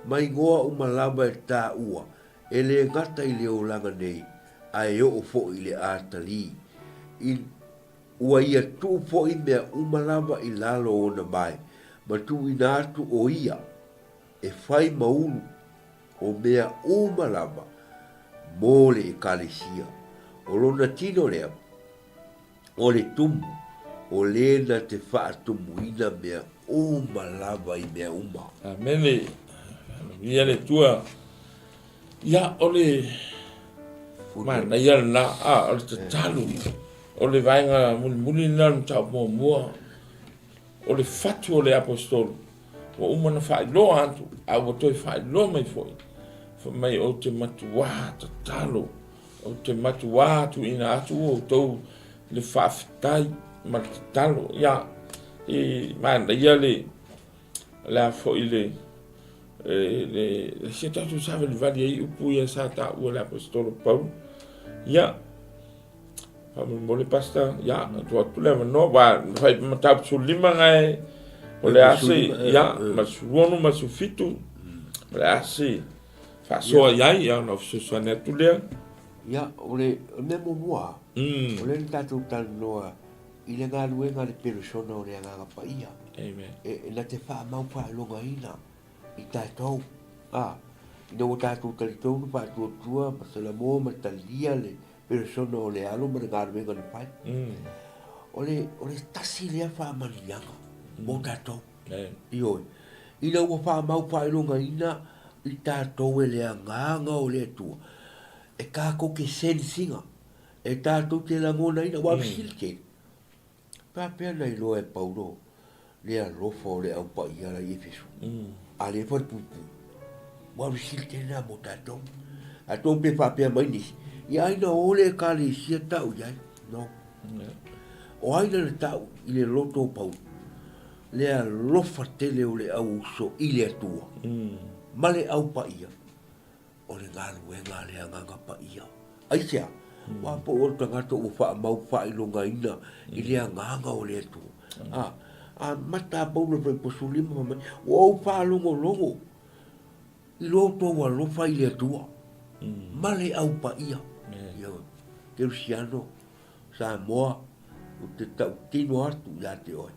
ma igoa uma lava e taua, e le gata i le olaga nei, ae oo foi i le atalii. I, ua ia tuu foi mea uma lava i lalo o ona mae, ma tuuina atu ʻo ia e fai ma ulu o mea uma lava mo le ʻEkalesia. ʻO lona tino lea, o le tumu, o lē na te faatumuina mea uma lava i mea uma. Amene. Haleluia le Atua. Ia, o le manaia lena, a, o le tatalo, o le vaega mulimuli lena o le mataupu muamua, o le fatu o le aposetolo, ua uma ona faailoa atu, a ua toe faailoa mai foi, fai mai ou te matuā tatalo, ou te matuā tuuina atu outou le faafetai ma le tatalo. Ia, e manaia le, le a foi le, le, le se tatou savalivali ai upu ia sa taua le aposetolo Paulo. Ia, Faamolemole Pastor, ia, tuu atu le avanoa, aua na fai mataupu 15 gae, o le a se, ia, ma le 16 ma le 17, o le a se faasoa i ai, ia, ona ou fesoasoani atu lea. Ia, o le mea muamua, o lea na tatou talanoa i le galuega a le peresona o le Agaga Paia. Amen. E, na te faamau faailogaina i tatou, a, ina ua tatou talitonu faatuatua ma Salamo ma talia le Peresona o le Alo ma le galuega na fai. O le, o le tasi lea faamanuiaga mo tatou. Ioe. Ina ua faamau faailogaina i tatou e le Agaga o le Atua, e tatou te sense ina, e tatou te lagonaina, aua o le fesili tele, Faapea na iloa e Paulo le alofa o le Au Paia la i Efeso, a lea falepuipui. Ua alu sili tele lena mo tatou. Atonu pe faapea mai nisi, ia ai na o le Ekalesia tau i ai. No. O ai na tau i le loto o Paulo? Le alofa tele o le au uso i le Atua ma le Au Paia. O le galuega a le Agaga Paia. Aisea? Aua po o le tagata ua faamau faailogaina i le Agaga o le Atua. A, amata a Paulo i le Fuaiupu 15 fai mai, Ua ou faalogologo i lo outou alofa i le Atua ma le Au Paia. Ioe. Kerisiano, Samoa, ou te tautino atu ia te oe.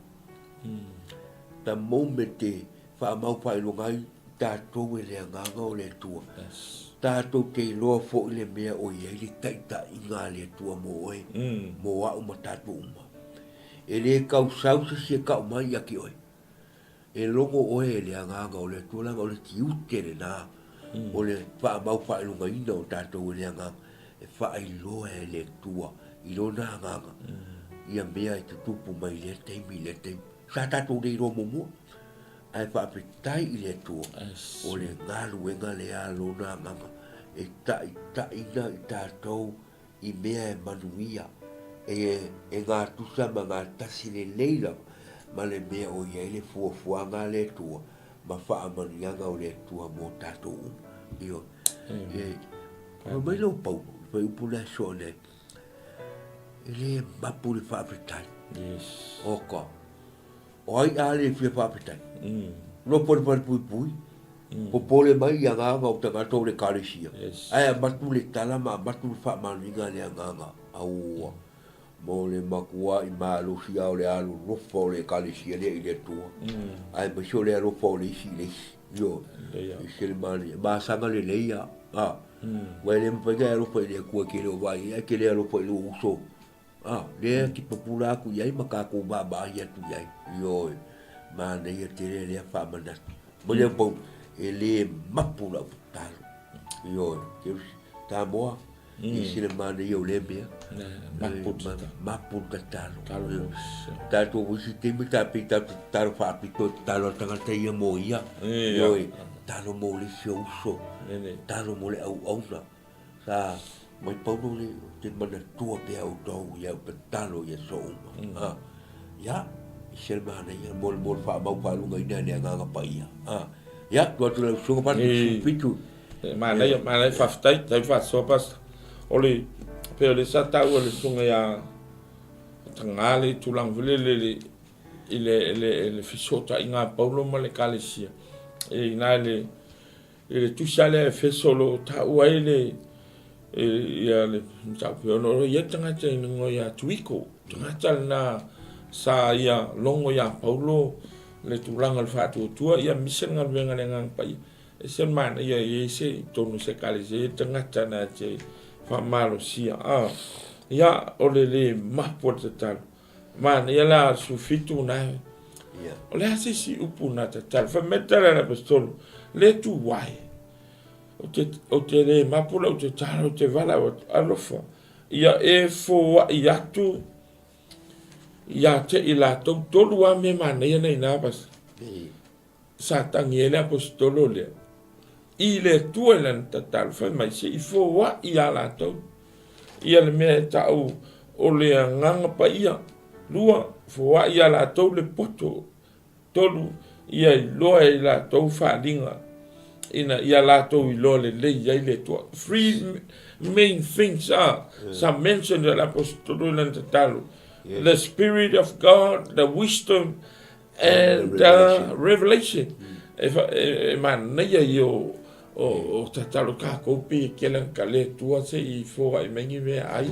The moment e faamau faailoga ai tatou e le Agaga o le Atua, tatou te iloa foi le mea o i ai le taitaiga a le Atua mo oe, mo au ma tatou uma. E le tausau se isi e tau mai ia te oe. E logo oe e le Agaga o le Atua, leaga o le tiute lena o le faamau faailogaina o tatou e le Agaga, e faailoa e le Atua i Lona Agaga ia mea e tutupu mai i lea taimi i lea taimi. Sa tatou le iloa muamua, ae faafetai i le Atua o le galuega lea a Lona Agaga e taitaiina i tatou i mea e manuia, e, e gatusa ma gatasi lelei lava ma le mea o i ai le fuafuaga a le Atua ma faamanuiaga o le Atua mo tatou uma. Ioe. E, fai mai lou Paulo, le fuaiupu lea e soa nei, e le mapu le faafetai. Yes. Oka. O ai a le fia faafetai? Nofo i le falepuipui, popole mai i agaga o tagata o le Ekalesia, ae avatu le tala ma avatu le faamanuiga a le Agaga, aua, mo le matuai malosi a o le alolofa o le Ekalesia lea i le Atua, aemaise o le alofa o le isi i le isi. Ioe, e ese le manaia, masaga lelei a, a, aua e le mafai ona e alofa i le Atua e te le o vaai i ai, ae e te le alofa i lou uso. A, lea e tipapula atu i ai ma tatou vaavaai atu i ai. Ioe. Manaia tele lea faamanatu. Mo lea pau, e le mapu lau tatalo. Ioe, Samoa, e ese le manaia o lea mea. Mapu le tatalo. Tatou isi taimi ta pei tatou tatalo faapito tatalo a le tagata ia mo ia. Ioe, tatalo mo le isi ou uso, tatalo mo le auauna. Sa mai Paulo le ou te manatua pea outou i au tatalo i aso uma. Mm. Ia, e ese le manaia mo le mo le faamau faalugaina e le Agaga Paia. Ia, tuu atu lau susuga Pastor 17. E manaia, manaia, faafetai, tai faasoa Pastor. O le, pei o le sa taua e le susuga ia Taga le tulaga foi lele i le, le, le fesootaiga a Paulo ma le Ekalesia. E i ina le, I le tusi lava lea a Efeso o lo o taua ai le ia le mataupu ona o ia tagata i luga ia Tuiko, tagata lena sa ia logo ia Paulo le tulaga o le faatuatua ia aemaise le galuega a le Agaga Paia. E ese le manaia e i ai se i totonu o se Ekalesia e i ai le tagata na te faamalosia. Ia o le le mapu o le tatalo. Manaia la le 17 na e. O le a se isi upu na tatalo. Fai mai le tala a le Aposetolo, le tu ai. Ou te le mapu lau tatalo, ou te valaau atu, alofa, ia e foai atu ia te i latou. Tolu lava mea manaia na i ina, Pastor. Sa tagi ai le Aposetolo lea i le Atua i lana tatalo, fai mai, se i foai iā latou ia le mea e ta'u o le Agaga Paia. Lua, foai iā latou le poto. Tolu, ia iloa e i latou faaaliga ina ia latou iloa lelei ai le Atua. Three main things sa mention e le Aposetolo i lana tatalo, the Spirit of God, the wisdom And the revelation. E manaia ia o tatalo kākou pe kela ka le Atua se i foai mai ni meaai,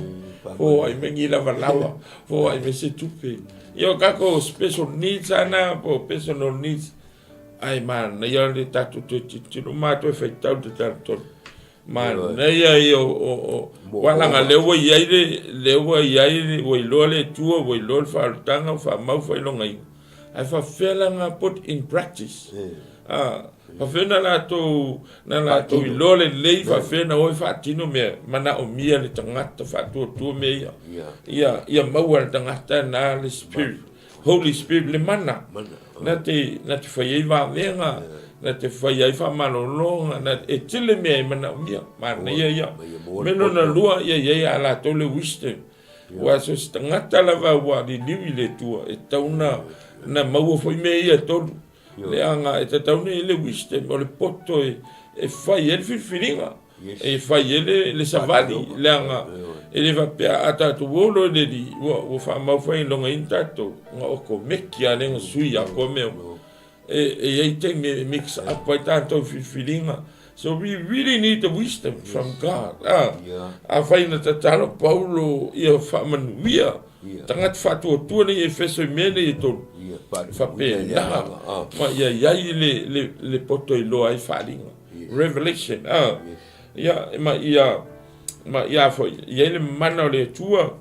foai mai ni lawalawa, foai mai se tupe. Ia o kākou special needs ana po o personal needs, ae manaia le tatou toe tilotilo ma toe faitau le tatalo tonu. Manaia ia o aua leaga lea ua i ai le lea ua i ai le ua iloa le Atua ua iloa le faaolataga ua faamau faailogaina ae faapefea la na put in practice a faapefea na latou na latou iloa lelei faapefea na o e faatino mea manaomia le tagata faatuatua mea ia ia ia maua e le tagata na le spirit Holy Spirit le mana na te na te fai ai vavega na te fai ai faamalologa na e tele mea e manaomia manaia ia me lona lua ia i ai a latou le wisdom aua so se tagata lava ua liliu i le Atua e tatau ona na maua foi mea ia e tolu leaga e tatau ona i ai le wisdom o le poto e fai ai le filifiliga e fai ai le savali, leaga e le faapea a tatou o loa i le Alii, ua faamau faailogaina tatou, na okomeki lava lea na sui atoa mea uma. E i ai taimi e mix up ai tatou filifiliga. So we really need the wisdom from God. Afai na tatalo Paulo ia faamanuia tagata faatuatua nei e Efeso i mea nei e tolu, faapena ma ia i ai le poto e iloa ai faaaliga. Revelation, ah. Ia, ma ia, ma ia foi, i ai le mana o le Atua,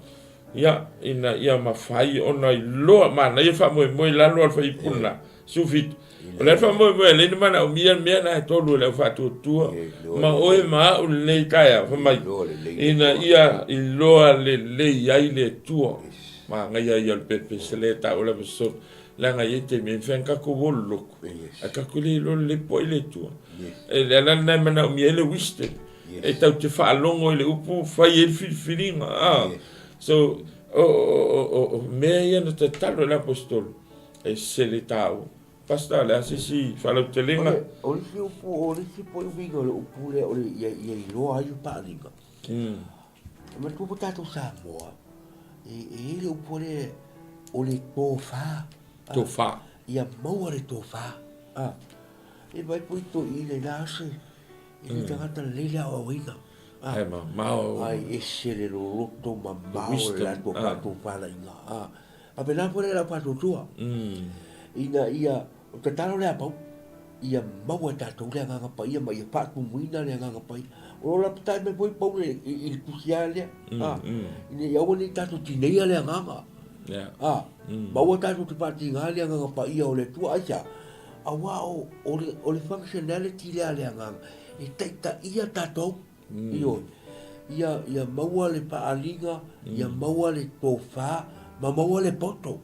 ia, ina ia mafai ona iloa, manaia faamoemoe i lalo o le fuaiupu lena, 17. O le faamoemoe e leai ni manaomia mea na e tolu e le au faatuatua, ma oe ma au lenei taeao, fai mai, ina ia iloa lelei ai le Atua. Manaia ia o le pepese lea e taua le Aposetolo. Leaga e i ai taimi e mafai ona tatou olo lotu, ae tatou le iloa lelei po o ai le Atua. E le ala lena e manaomia ai le wisdom, e tatou te faalogo i le upu fai ai le filifiliga. So, o mea ia na tatalo e le Aposetolo, e ese le taua. Pastor, o le a se isi faalautelega? O le isi upu, o le isi foi uiga o le upu lea, o le ia iloa ai le paaliga. E manatua foi tatou Samoa, e i ai le upu lea, o le tofa. Tofa. Ia maua le tofa. E vaai foi toeaiina i la aso, e le tagata lelei le aoaoina. Ae mamao. Ai ese le loloto mamao o le latou faatofalaiga. Faapena foi le laufaatuatua. Ina ia, o le tatalo lea a Paulo, ia maua e tatou le Agaga Paia ma ia faatumuina le Agaga Paia. O lo o lapatai mai foi Paulo i le tusi lava lea, ina ia aua ne i tatou tineia le Agaga. A, ma aua tatou te faatiga le Agaga Paia o le Atua. Aisea? Aua o le functionality lea a le Agaga, e taitaia tatou. Ioe. Ia maua le faaaliga, ia maua le tofa, ma maua le poto.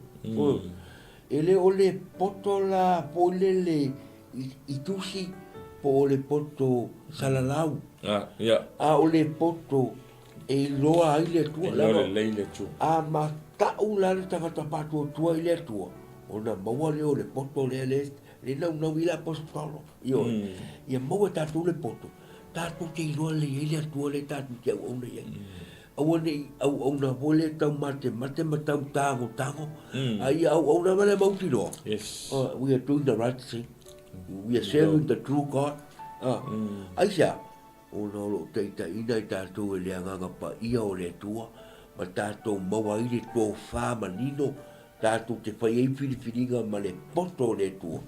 E le o le poto la foi lele i tusi po o le poto salalau, a o le poto e iloa ai le Atua. Iloa lelei le Atua. A matau la le tagata faatuatua i le Atua, ona maua lea o le poto lea le naunau i ai le aposetolo. Ioe. Ia maua e tatou le poto, tatou te iloa lelei ai le Atua lea tatou te auauna i ai. Aua ne i auauna foi lea tau matemate ma tau tagotago, a ia auauna ma le mautinoa. Yes. We are doing the right thing. We are serving the true God. Aisea? Ona o lo o taitaiina i tatou e le Agaga Paia o le Atua, ma tatou maua ai le tofa manino, tatou te fai ai filifiliga ma le poto o le Atua,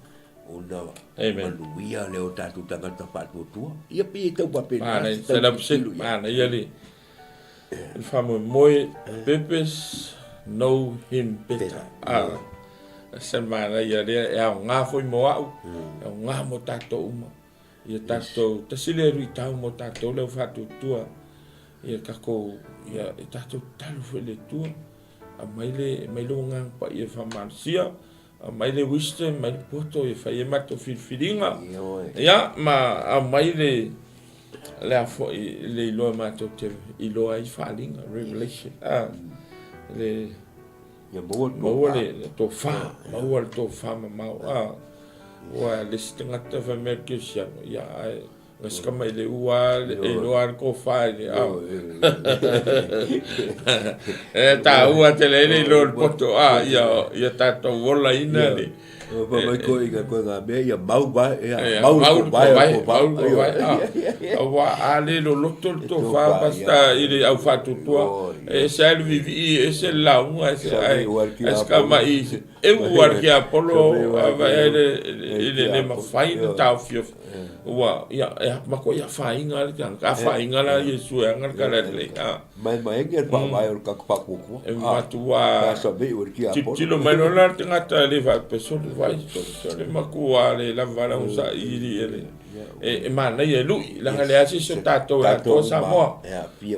ona manuia lea o tatou tagata faatuatua. Ia pei e tau faapena se tau tilotilo i ai. Manaia le faamoemoe, purpose, know him better. Se manaia lea e aoga foi mo au, e aoga mo tatou uma. Ia tatou, tasi lea luitau mo tatou lea ua faatuatua, ia tatou, ia e tatou tatalo foi i le Atua, aumai le, aumai lou Agaga Paia e faamalosia, aumai le wisdom, aumai le poto e fai ai matou filifiliga, ia, ma aumai le, le a foi, le iloa matou te iloa ai faaaliga, revelation, a, le, Ia maua le tofa. Maua le tofa, maua le tofa mamao. A, ua le isi tagata fai mai le kerisiano, ia ae gasika mai le ua e iloa le tofa i le ao. E taua tele ai le iloa le poto, a, ia tatou olaina le. Fai mai koe i koe ngā mea, ia mau vai, ia mau le kovae, mau le kovae, aua a le loloto le tofa pastor i le au faatuatua, e ese lava le vivii, e ese le lauga, ese ae se tamai e ua le tiapolo i le le mafai ona taofiofi. Ua, ia, e matuai afaina lava le tagata, afaina la Iesu e ana le tala lelei. Maemae le faavae o le tagata faatuatua. E matua tilotilo mai loa la le tagata e le faapea, sole vai, sole matua le lava le saili e le e manaia e lui, leaga e leai se isi o tatou e atoa Samoa.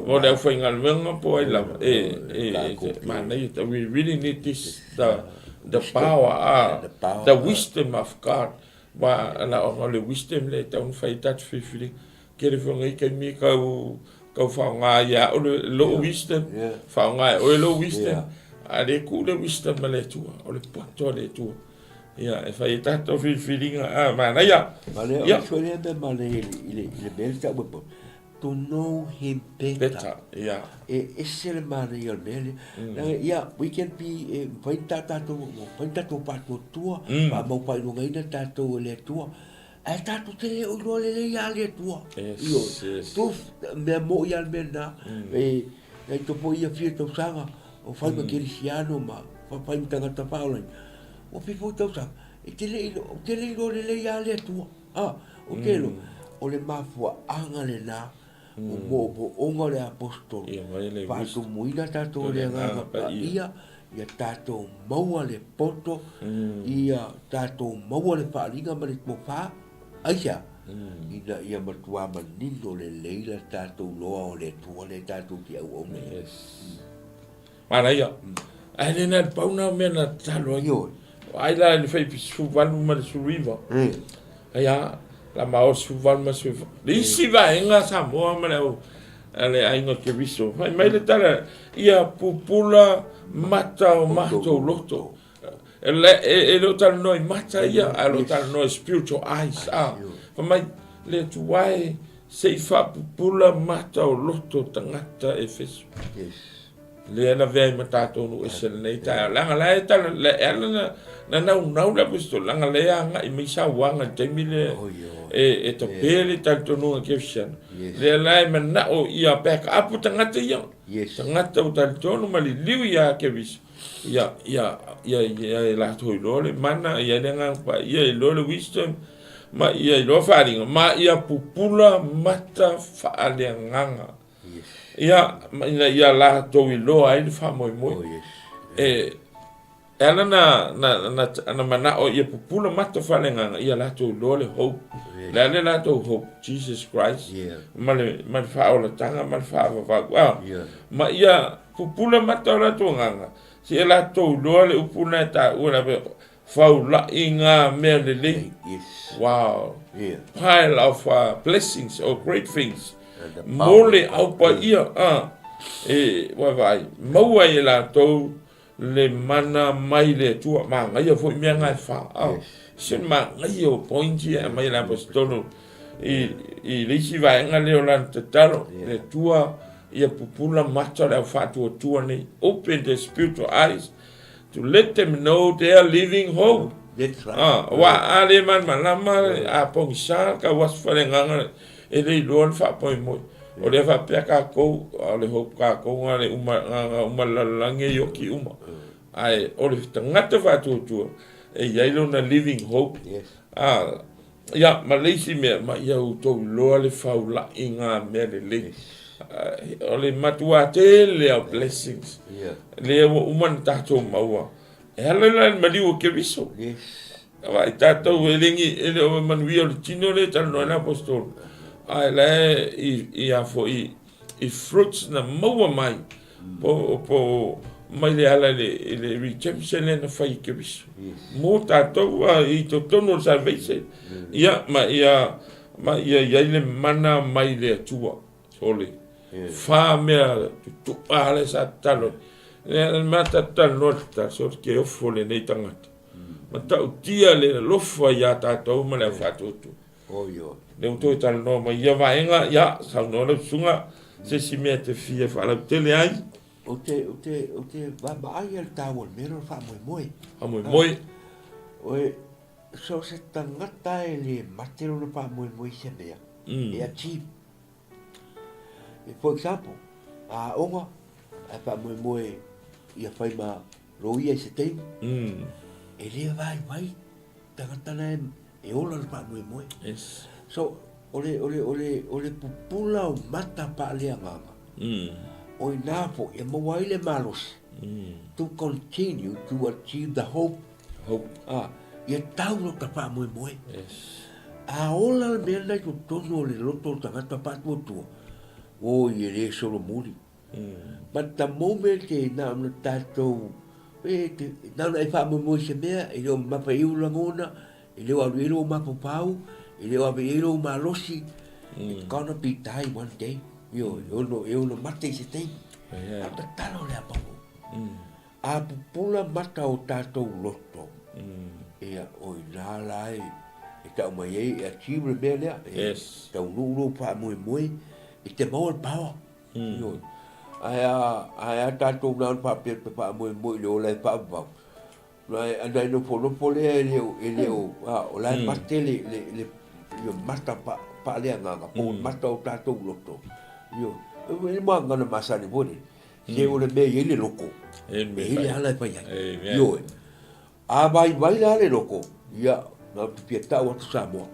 Mo le aufaigaluega po o ai lava, e manaia, we really need this, the power, the wisdom of God. Aua na ona o le wisdom lea e tatau ona fai ai tatou filifiliga. Tele foi o nei taimi e tau tau faaaoga ai ia au lou wisdom, faaaoga e oe lou wisdom, a o lea e tuu le wisdom a le Atua, o le poto a le Atua. Ia, e fai ai tatou filifiliga, a manaia. Ma le, o le foi lea mea manaia i le mea lea e tau e To know him better. Better, yeah. E ese le manaia o le mea lea. Leaga, ia, we can be, e mafai ona tatou, mafai ona tatou faatuatua, faamau faailogaina tatou e le Atua, ae tatou te le o iloa lelei lava le Atua. Yes, Ioe. yes. Proof, mea moi lava le mea lena. E, e to foi ia fia tausaga, o fai ma kerisiano ma fai ma tagata faaolaina. Ua fia foi tausaga, e te le iloa, ou te le iloa lelei lava le Atua. A, o te iloa, o le mafuaaga lena o moomooga o le Aposetolo, faatumuina tatou e le Agaga Paia, ia tatou maua le poto, ia tatou maua le faaaliga ma le tofa, aisea? Ina ia matua manino lelei la tatou loa o le Atua lea tatou te auauna i ai. Manaia. Ae le na le pau na o mea na tatalo ai. Ioe. Ai la i le fai 18 ma le 19. Ai a, la ma o 18 ma le 19. Le isi vaega Samoa ma le au a le aiga Keriso. Fai mai le tala, ia pupula mata o matou loto. E le o talanoa i mata ia, ae o lo o talanoa i spiritual eyes. A, fai mai, le Atua e, se i faapupula mata o loto tagata Efeso. Yes. Lea na avea ai ma tatou nuu ese lenei taeao. Leaga la e tala, e ala na, na naunau le aposetolo, leaga lea e agai mai sauaga i le taimi lea e, e tape le talitonuga kerisiano. Yes. Lea la e manao ia back up tagata ia. Yes. Tagata ua talitonu ma liliu ia Keriso. Ia, ia, ia, ia e latou iloa le mana, ia le Agaga Paia, ia iloa le wisdom, ma ia iloa faaaliga, ma ia pupula mata faaleagaga. Ia, ma ina ia latou iloa ai le faamoemoe. Oh, yes. E, E ala na, na, na, na manao ia pupula mata faaleagaga, ia latou iloa le hope. Le a le latou hope? Jesus Christ. Yeah. Ma le, ma le faaolataga ma le faavavau. Ah. Yeah. Ma ia pupula mata o latou agaga, seia latou iloa le upu lena e taua le ave, faulai ngā mea lelei. Yes. Wow. Yeah. Pile of blessings or great things. And the Mo power le of au paia, ah, e vaavaai, maua ai e latou le mana mai le Atua. Manaia foi mea na e fa. Ah, Yes. Se manaia o point ia e aumai e le Aposetolo i, i le isi vaega lea o lana tatalo, Yeah. le Atua ia pupula mata o le au faatuatua nei. Open their spiritual eyes to let them know their living hope. That's right. Ah, aua a le malamalama, a pogisa ka uasu faleagaga e le iloa le faamoemoe. O lea faapea kakou, o le hope kakou na le uma, na uma le lalolagi e ioki uma. Ae o le tagata faatuatua, e i ai lona living hope. Yes. Ah, ia, ma le isi mea, ma ia outou iloa le faulai ngā mea lelei. Yes. O le matua tele o blessings. Yeah. Lea ua uma na tatou maua. E ala la i le maliu o Keriso. Yes. Aua i tatou e le e le o manuia o le tino lea e talanoa ai le aposetolo. Ae la e i, i a foi i fruits na maua mai po, po mai le ala i le, i le redemption lea na fai i Keriso. Yes. Mo tatou i totonu o le salvation. Ia, ma ia, ma ia i ai le mana mai le Atua. Sole. Fa mea tutu'a lea sa tatalo. Lea le mea tatalo noa tatalo, sole ke ofo lenei tagata. Matautia le alofa iā tatou ma le au faatuatua. Lea ua toe talanoa mai ia vaega, ia, saunoa lau susuga, se isi mea e te fia faalautele ai. Ou te, ou te, ou te vaavaai i le taua o le mea lea o le faamoemoe. Faamoemoe. Oe, so o se tagata e le mate lona faamoemoe i se mea, e achieve. For example, a aoga, ae faamoemoe ia fai ma loia i se taimi, e le vaivai tagata la e ola le faamoemoe. Yes. So, o le, o le, o le, o le pupula o mata faaleagaga, o ina foi e maua ai le malosi to continue to achieve the hope. Hope. Ah, ia tau lota faamoemoe. Yes. A ola le mea lena i totonu o le loto o le tagata faatuatua, oi e le solomuli. But the moment e na ona tatou, e te, na ona e faamoemoe i se mea, e le o mamafa i ai ou lagona, e le o alu i ai lou mafaufau, e le o ave i ai lou malosi, it's gonna be die one day. Ioe, e ono, e ono mate i se taimi. Yeah. A o tatalo lea Paulo. A pupula mata o tatou loto, ia, o ina la e, e tau mai ai, e achieve le mea lea, e Yes. taunuu lou faamoemoe, e te maua le power. Ioe. Ae a, ae a tatou na ona faapea te faamoemoe i le ola e faavavau, na e, na e nofonofo lea e le o, e le o, a, o la e mate le, le, le, le mata pa, paaleagaga, po o mata o tatou loto. Ioe. E le moagana masani foi lele. Se o le mea e i ai le loko, E e i ai le ala e fai ai. Ioe. A vaivai la le loko, ia, na ou te fia tau atu Samoa,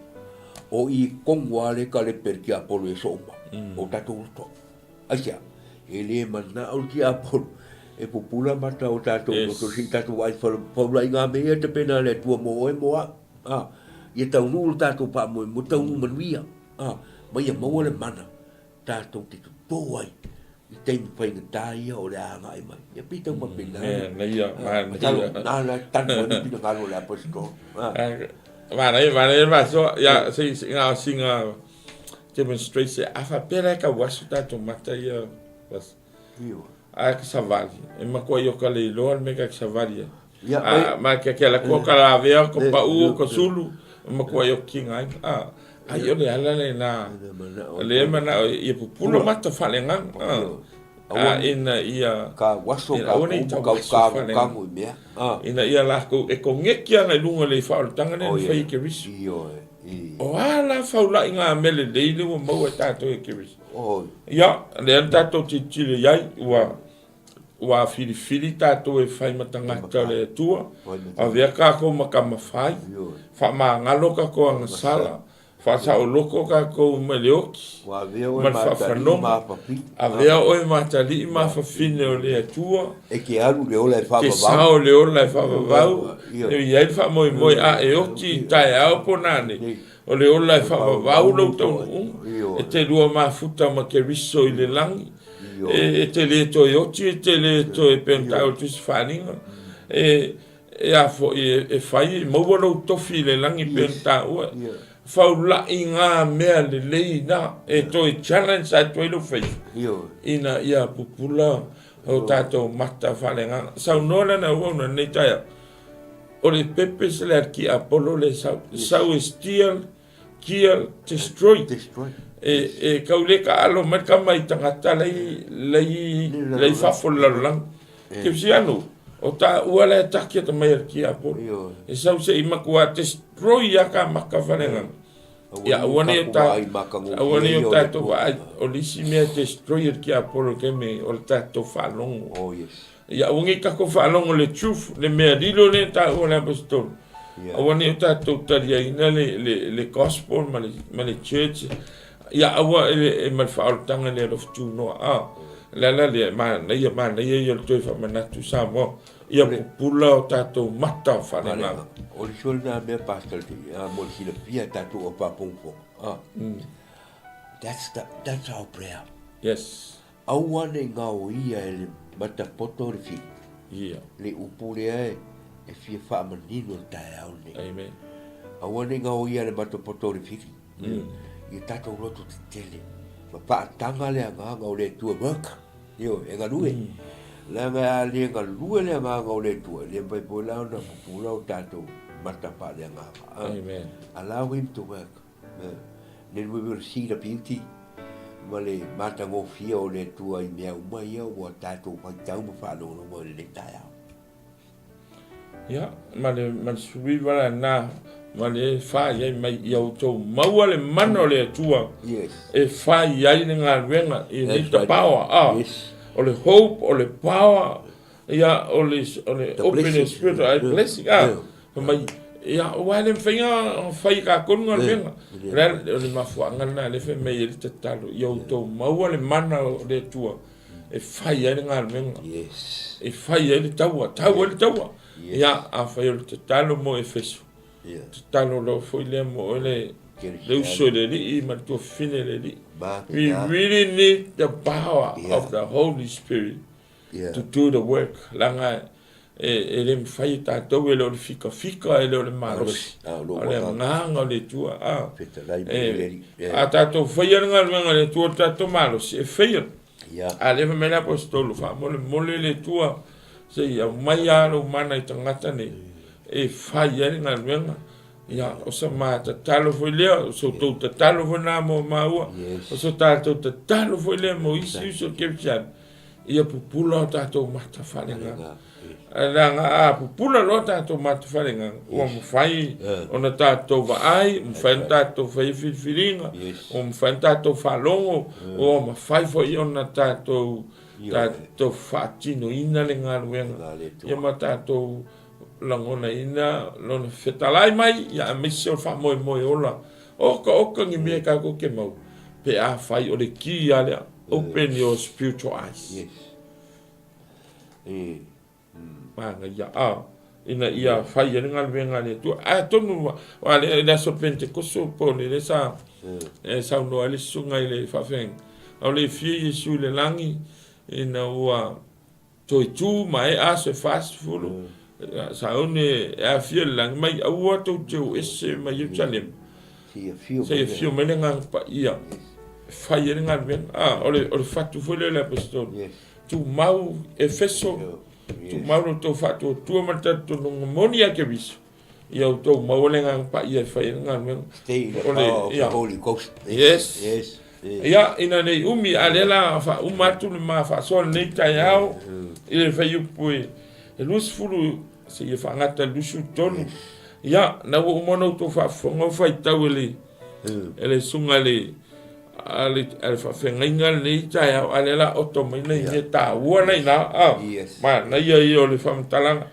o i Kongo lava le ka le pele tiapolo i aso uma, o tatou loto. Aisea? E le manao le tiapolo e pupula mata o tatou loto se i tatou vaai faulai ngā mea ia tapena a le Atua mo oe mo au. A, ia taunuu le tatou faamoemoe, taunuu manuia, a, ma ia maua le mana tatou te totō ai i taimi faigata ia o le a agai mai. Ia pei tau faapena. Manaia, manaia. Nāna e tanu ai le finagalo o le Aposetolo. Manaia, manaia le faasoa. Ia, se, se, na o sina demonstration. A faapea la e tau asu tatou mata ia, bas. Ioe. A ke savali. E matua i o ka le iloa le mea ka ke savali ai. Ia, A, ma ke ke ala kua ka lavea, ko pau, ko sulu, e matua i o kinga ai. A, ai o le ala lena. Le manao ia pupula mata faaleagaga. A, ina ia Ka waso ina ka aua ne i koumu tau kau aso kago faaleagaga. kago i mea. A. Ina ia lakou e kogeki ana i luga o le faaolataga lea Oh, na fai yeah. e Keriso. Ioe, i. O a la faulai ngā mea lelei lea ua maua e tatou e Keriso. Oi. Ia, lea na tatou tilotilo i ai, ua, ua filifili tatou e fai ma tagata o le Atua, Fai ma tagata. avea kakou ma tama fai, Ioe. faamagalo kakou agasala, Faasaoloko tatou mai le oti Ua avea oe ma le ma atalii faafanoga. ma afafine. Avea oe ma atalii ma afafine o le Atua. E te alu i le ola e Te faavavau. sao i le ola e faavavau. Ioe. E i ai le faamoemoe a e oti i taeao po o nanei, o le ola e faavavau lou taunuuga. E te lua mafuta ma Keriso i le lagi. E te le toe oti, e te le toe pei ona taua i le Tusi Faaaliga. E E a foi e fai, e maua lou tofi i le lagi pei ona taua. Faulai ngā mea lelei na e toe challenge atu ai lou faith ina ia pupula o tatou mata faaleagaga. Saunoa lana auauna i lenei taeao, o le purpose lea a le tiapolo lea e sau, sau e steal, kill, destroy. E, e kau le taalo mai le tama i tagata lai, lai, lai fafo le lalolagi. Kepsiano, o taua la e taki mai e le tiapolo. E sau se i matua destroy ia ka maka wharenga. Ia aua nei o ta, aua nei o tatou vaai, o le isi mea e destroy e le tiapolo ke me, o le tatou faalogo. Oh, yes. Ia aua nei tatou faalogo le truth, le mea lilo lea e taua e le aposetolo. Aua nei o tatou taliaina le, le, le gospel ma le, ma le church. Ia aua e, e ma le faaolataga le alofa tunoa. Ah, le ala lea, manaia, manaia ia o le toe faamanatu Samoa. Ia pupula o tatou mata faaleagaga. O le sui lena mea Pastor, mo le silafia tatou o faafogafoga. Ah. That's the, that's our prayer. Yes. Aua ne i gaoia e le matapoto le fili. Ia. Le upu lea e, e fia faamanino i le taeao lenei. Amen. Aua ne i gaoia e le matapoto le fili. Ia tatou loto tetele. Ma faataga le agaga o le Atua work. Ioe, e galue. Leaga a le galue le agaga o le Atua, e le mafai foi la ona pupula o tatou mata faaleagaga. Amen. Allow him to work. Then we will see the beauty ma le matagofie o le Atua i mea uma ia ua tatou faitau ma faalogologo i lenei taeao. Ia, ma le, ma le 19 lena, ma le fai ai mai ia outou maua le mana o le Atua Yes. e fai ai le galuega i That's need the right. power. Ah, Yes. O le hope, o le power, ia, o le, o le The open blessing. spirit, ai Yeah. blessing. Ah, Yeah. fai mai, ia, aua e le mafai ona fai e tatou le galuega. Yeah. O le a- o le mafuaaga lena lea fai mai ai le tatalo, ia outou maua le mana o le Atua e fai ai le galuega. Yes. E fai ai le taua, tau ai le taua. Yes. Ia, afai o le tatalo mo Efeso, Yeah. tatalo loa foi lea mo oe le, le uso i le Alii ma le tuafafine i le Alii. Ma We really need the power Yeah. of the Holy Spirit Yeah. to do the work. Leaga e, e le mafai e tatou e le o le fikafika, e le o le malosi. Ah, o lo O le waka. agaga o le Atua. Ah. Fetalai ma E, le Alii. Yeah. a tatou faia le galuega a le Atua, o le tatou malosi, e faia. Yeah. A lea fai mai le aposetolo, faamolemole le Atua, se i aumai lava lou mana i tagata nei, e fai ai le galuega. Ia, o sa ma tatalo foi lea, o so tou tatalo foi lena mo maua, Yes. o so tatou tatalo foi lea mo isi uso o Kerisiano, ia pupula o tatou mata faaleagaga. Leaga a pupula loa tatou mata faaleagaga, ua mafai ona tatou vaai, ua mafai ona tatou faia filifiliga, ua mafai ona tatou faalogo, ua mafai foi ona tatou tatou faatinoina le galuega, ia ma tatou lagonaina lona fetalai mai, ia aemaise o le faamoemoe ola. Oka oka ni mea tatou te maua, pe afai o le ki lava lea, open your spiritual eyes. Yes. E. Manaia, a, ina ia fai ai le galuega a le Atua. Atonu, aua le, le aso Pentekoso po o le lea sa e saunoa ai le susuga i le faafeagaiga, a o le fia Iesu i le lagi ina ua toe tu maea aso e 40, sauni e afio i le lagi mai, aua tou te o ese mai Ierusalema, Se seia afio mai le Agaga Paia e fai ai le galuega. A, o le, o le fatu foi lea o le Aposetolo. Tumau Efeso, tumau lo outou faatuatua ma le talitonuga moni ia Keriso, ia outou maua le Agaga Paia e fai ai le galuega. Stay in the O le, power of the ia. Holy Ghost. Yes. Yes. Yes. Ia, ina nei umi, a lea la faauma atu le ma faasoa lenei taeao i le fuaiupu e 20 seia faagata i le 23. Ia, na ua uma ona outou faafofoga o faitau e le, e le susuga i le, a le, a le faafeagaiga lenei taeao, a lea la oto mai nai mea taua na ina, a, Yes. manaia ia o le faamatalaga.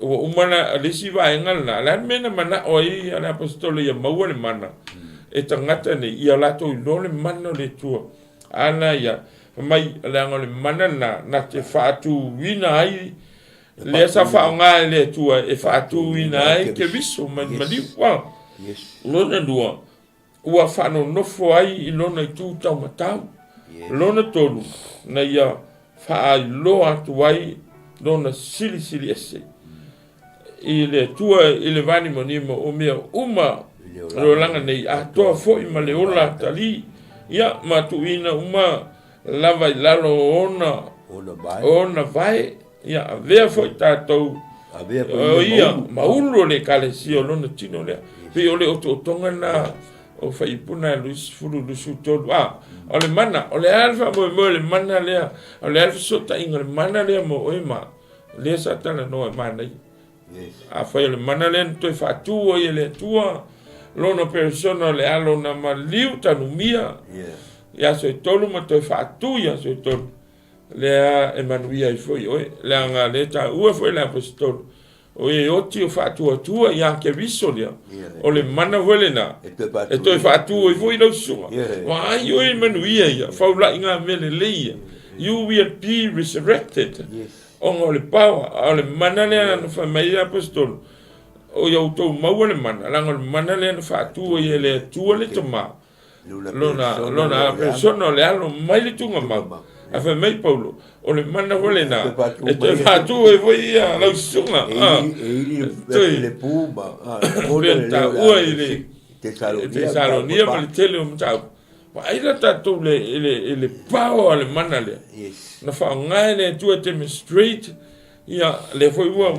Ua uma na, le isi vaega lena, o le a le mea na manao ai le aposetolo ia maua le mana? e tagata nei ia latou iloa le mana o le Atua. A na ia, fai mai, leaga o le mana lena na te faatuina ai lea sa faaaoga e le Atua e faatuina ai Keriso mai le maliu. Lona lua, ua faanonofo ai i lona itu taumatau. Lona tolu, na ia faailoa atu ai lona silisili ese i le Atua i le vanimonimo o mea uma o le olaga nei, atoa foi ma le ola atalii, ia, ma tuuina uma lava i lalo o ona, ona vae. Ia, avea foi tatou o ia ma ulu o le Ekalesia o lona tino lea. Pei o le otootoga lena o Faipuna 20 23. A, o le mana, o le a le faamoemoe o le mana lea, o le a le fesootaiga o le mana lea mo oe ma lea sa talanoa e manaia. Afai o le mana lea na toe faatu ai e le Atua lona persona o le a lona maliu tanumia i aso e tolu ma toe faatu i aso e tolu, lea e manuia ai foi oe, leaga lea e taua foi e le Aposetolo, o e oti o faatuatua ia Keriso lea, o le mana foi lena, e toe faatu ai foi lau susuga. Vaai oe i manuia ia, faulai ngā mea lelei ia. You will be resurrected. Ona o le power, a o le mana lea na fai mai ai le Aposetolo, o ia outou maua le mana, leaga o le mana lea na faatu ai e le Atua le Tama, lona, lona persona o le alo mai le tugamau. Ae fai mai Paulo, o le mana foi lena, e toe faatu ai foi ia lau susuga. E ili le pu ma, lagona le leo o le i le Tesalonia ma le tele o mataupu. Vaai la tatou le, le, le power o le mana lea. Yes. Na faaaoga e le Atua e demonstrate ia lea foi ua,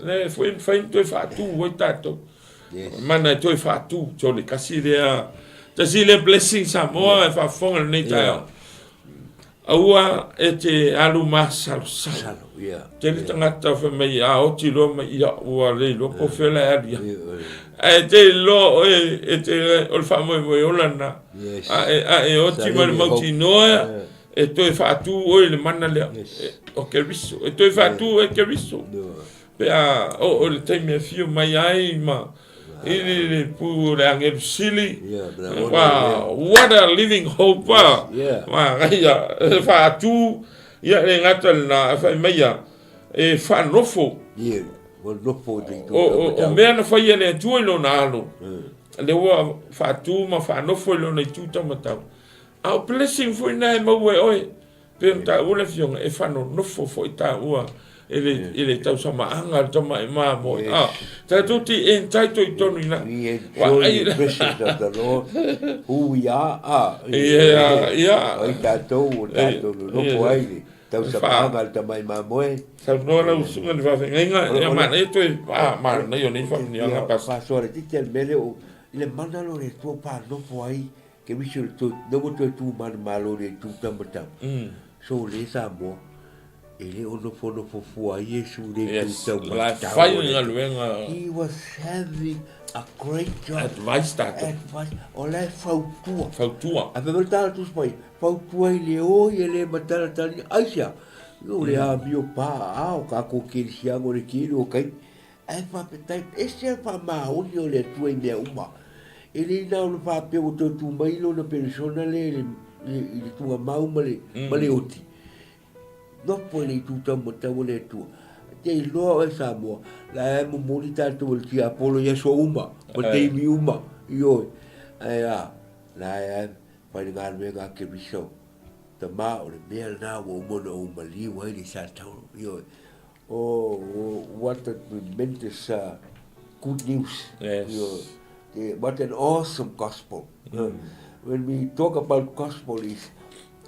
lea foi e mafai ona toe faatu ai tatou. Yes. Mana e toe faatu, so le tasi lea, tasi lea blessing Samoa e faafofoga i lenei taeao. Aua e te alu masalosalo. Salo, yeah. Tele tagata fai mai a oti loa mai ia ua le iloa po o fea la e alu i ai. Ae te iloa oe e te o le faamoemoe ola lena. Yes. A e, a e oti ma le mautinoa e toe faatu oe i le mana lea o Keriso. E toe faatu oe e Keriso. Pe a oo i le taimi e afio mai ai ma i le pu o le agelu sili. Wow, what a living hope! Manaia, e faatu, ia le gata lena, e fai mai ia, e faanofo. O mea na faia e le Atua i lona alo, lea ua faatu ma faanofo i lona itu taumatau. A o blessing foi na e maua e oe. Pei ona taua le Afioga, e faanonofo foi taua i le, i le tausamaaga a le tamai mamoe. Yes. Ah, tatou te entitle i tonu ina. We enjoy the presence of the Lord, who we are. Ah, yeah, yeah. Ai tatou, o tatou nonofo ai le tausamaaga a le tamai mamoe. Saunoa lau susuga i le faafeagaiga, ia manaia toe, ah, manaia o nei faamanuiaga, Pastor. Faasoa laitiiti a le mea lea, i le mana lea o le Atua faanofo ai Keriso le toe, lea ua toe tu manumalo i le itu taumatau. So o lea Samoa, e le o nofonofo fua ai Iesu i le itu taumatau. La e fai le galuega. He was having a great job. Advice tatou. Advice. O la e fautua. Fautua. A fai mai le tala tusi mai, fautua i le oi e le matalatali, aisea? Io le amio pa a o kākou kerisiano le kili o kai. Ae faafetai, ese le faamaoni o le Atua i mea uma. E le na ona faapea ua toe tu mai lona peresona lea i le, i le tugamau ma le, mm. ma le oti. Nofo i le itu taumatau o le Atua. Te iloa oe Samoa, la e momoli tātou e le tiapolo i aso uma, ma taimi uma, i oe. Ae a, la e fai le galuega a Keriso. Tama o le mea lena ua uma ona ou maliu ai le Satauro, i oe. Oh, what a tremendous good news. Yes. You know, what an awesome gospel. When we talk about gospel is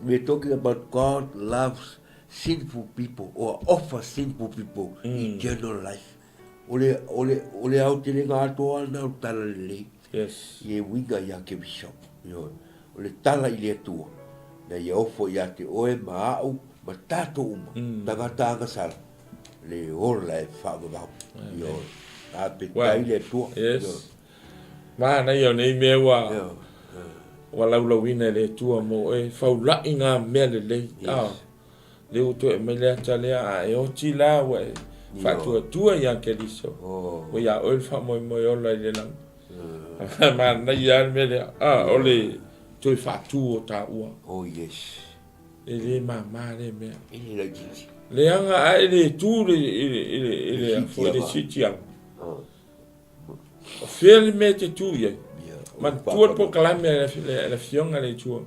we're talking about God loves sinful people or offers sinful people eternal life. O le, o le, o le aotelega atoa lena o le tala lelei. Yes. I e uiga ia Keriso. You know, o le tala i le Atua, na ia ofo ia te oe ma a'u ma tatou uma, tagata agasala, le ola e faavavau. Ioe. Faafetai i le Atua. Yes. Manaia o nei mea ua ua laulauina e le Atua mo oe, faula'i ngā mea lelei. Yes. Lea ua toe aumai le ata lea, a e oti la ua e faatuatua ia Keriso, ua ia oe le faamoemoe ola i le lagi. Manaia lava le mea lea, o le toe faatu o taua. Oh yes. E le mama lea mea. E le laitiiti. Leaga a e le tu i le siitiaga. O fea le mea e te tu i ai? Manatua le polokalame a le Afioga i le Atua,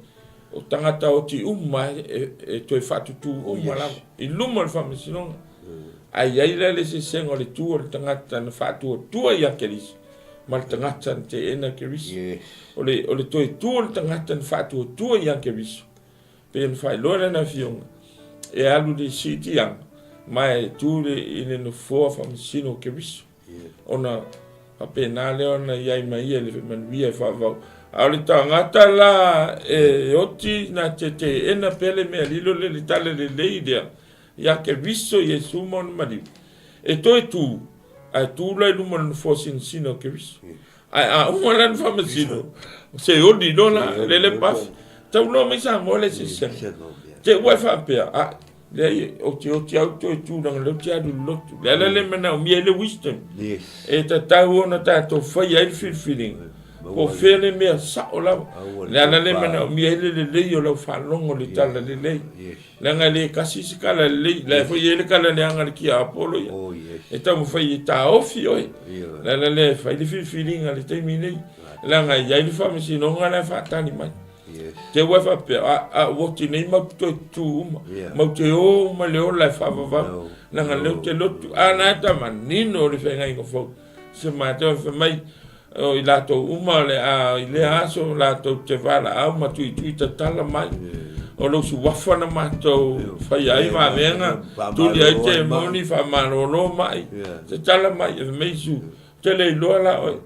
o tagata oti uma e toe faatutu uma lava i luma o le Faamasinoga. Ae i ai la le eseesega o le tu o le tagata na faatuatua ia Keriso ma le tagata na teena Keriso. O le toe tu o le tagata na faatuatua ia Keriso, pei ona faailoa lana Afioga, e alu i le siitiaga ma e tu i le nofoa faamasino o Keriso. Ona faapena lea ona i ai ma ia i le manuia e faavavau. A o le tagata la e oti na te teena pea le mea lilo le le tala lelei lea ia Keriso Iesu ma ona maliu, e toe tu, ae tu la i luma o le nofoa sinasina o Keriso. Ae a uma la ona faamasino, se oli loa la, lele pafi. Tau loa mai Samoa le eseesega. Te ua e faapea, a, leai, ou te oti au toe tu leaga o lea ou te alu i le lotu. Le ala lea e manaomia ai le wisdom. E tatau ona tatou faia ai le filifiliga, po o fea le mea sao lava. Le ala lea e manaomia ai le lelei o lau faalogo i le tala lelei. Leaga e le tasi se tala lelei, la e foi e i ai le tala leaga a le tiapolo ia. E taumafai e taofi oe. Le ala lea e fai le filifiliga i le taimi nei, leaga e i ai le faamasinoga la e faatali mai. Te ua e faapea, a, a ua oti nei matou te toe tutu uma, matou te o uma i le ola e faavavau, leaga lea ou te lotu. A na e ta manino le feagaiga fou, se matou e fai mai, O i latou uma o le a i lea aso latou te valaau ma tuitui tatala mai. O lou suafa na matou faia ai vavega, tuli ai temoni, faamalolo mai, tatala mai, e fai mai Iesu, Ou te le iloa la oe,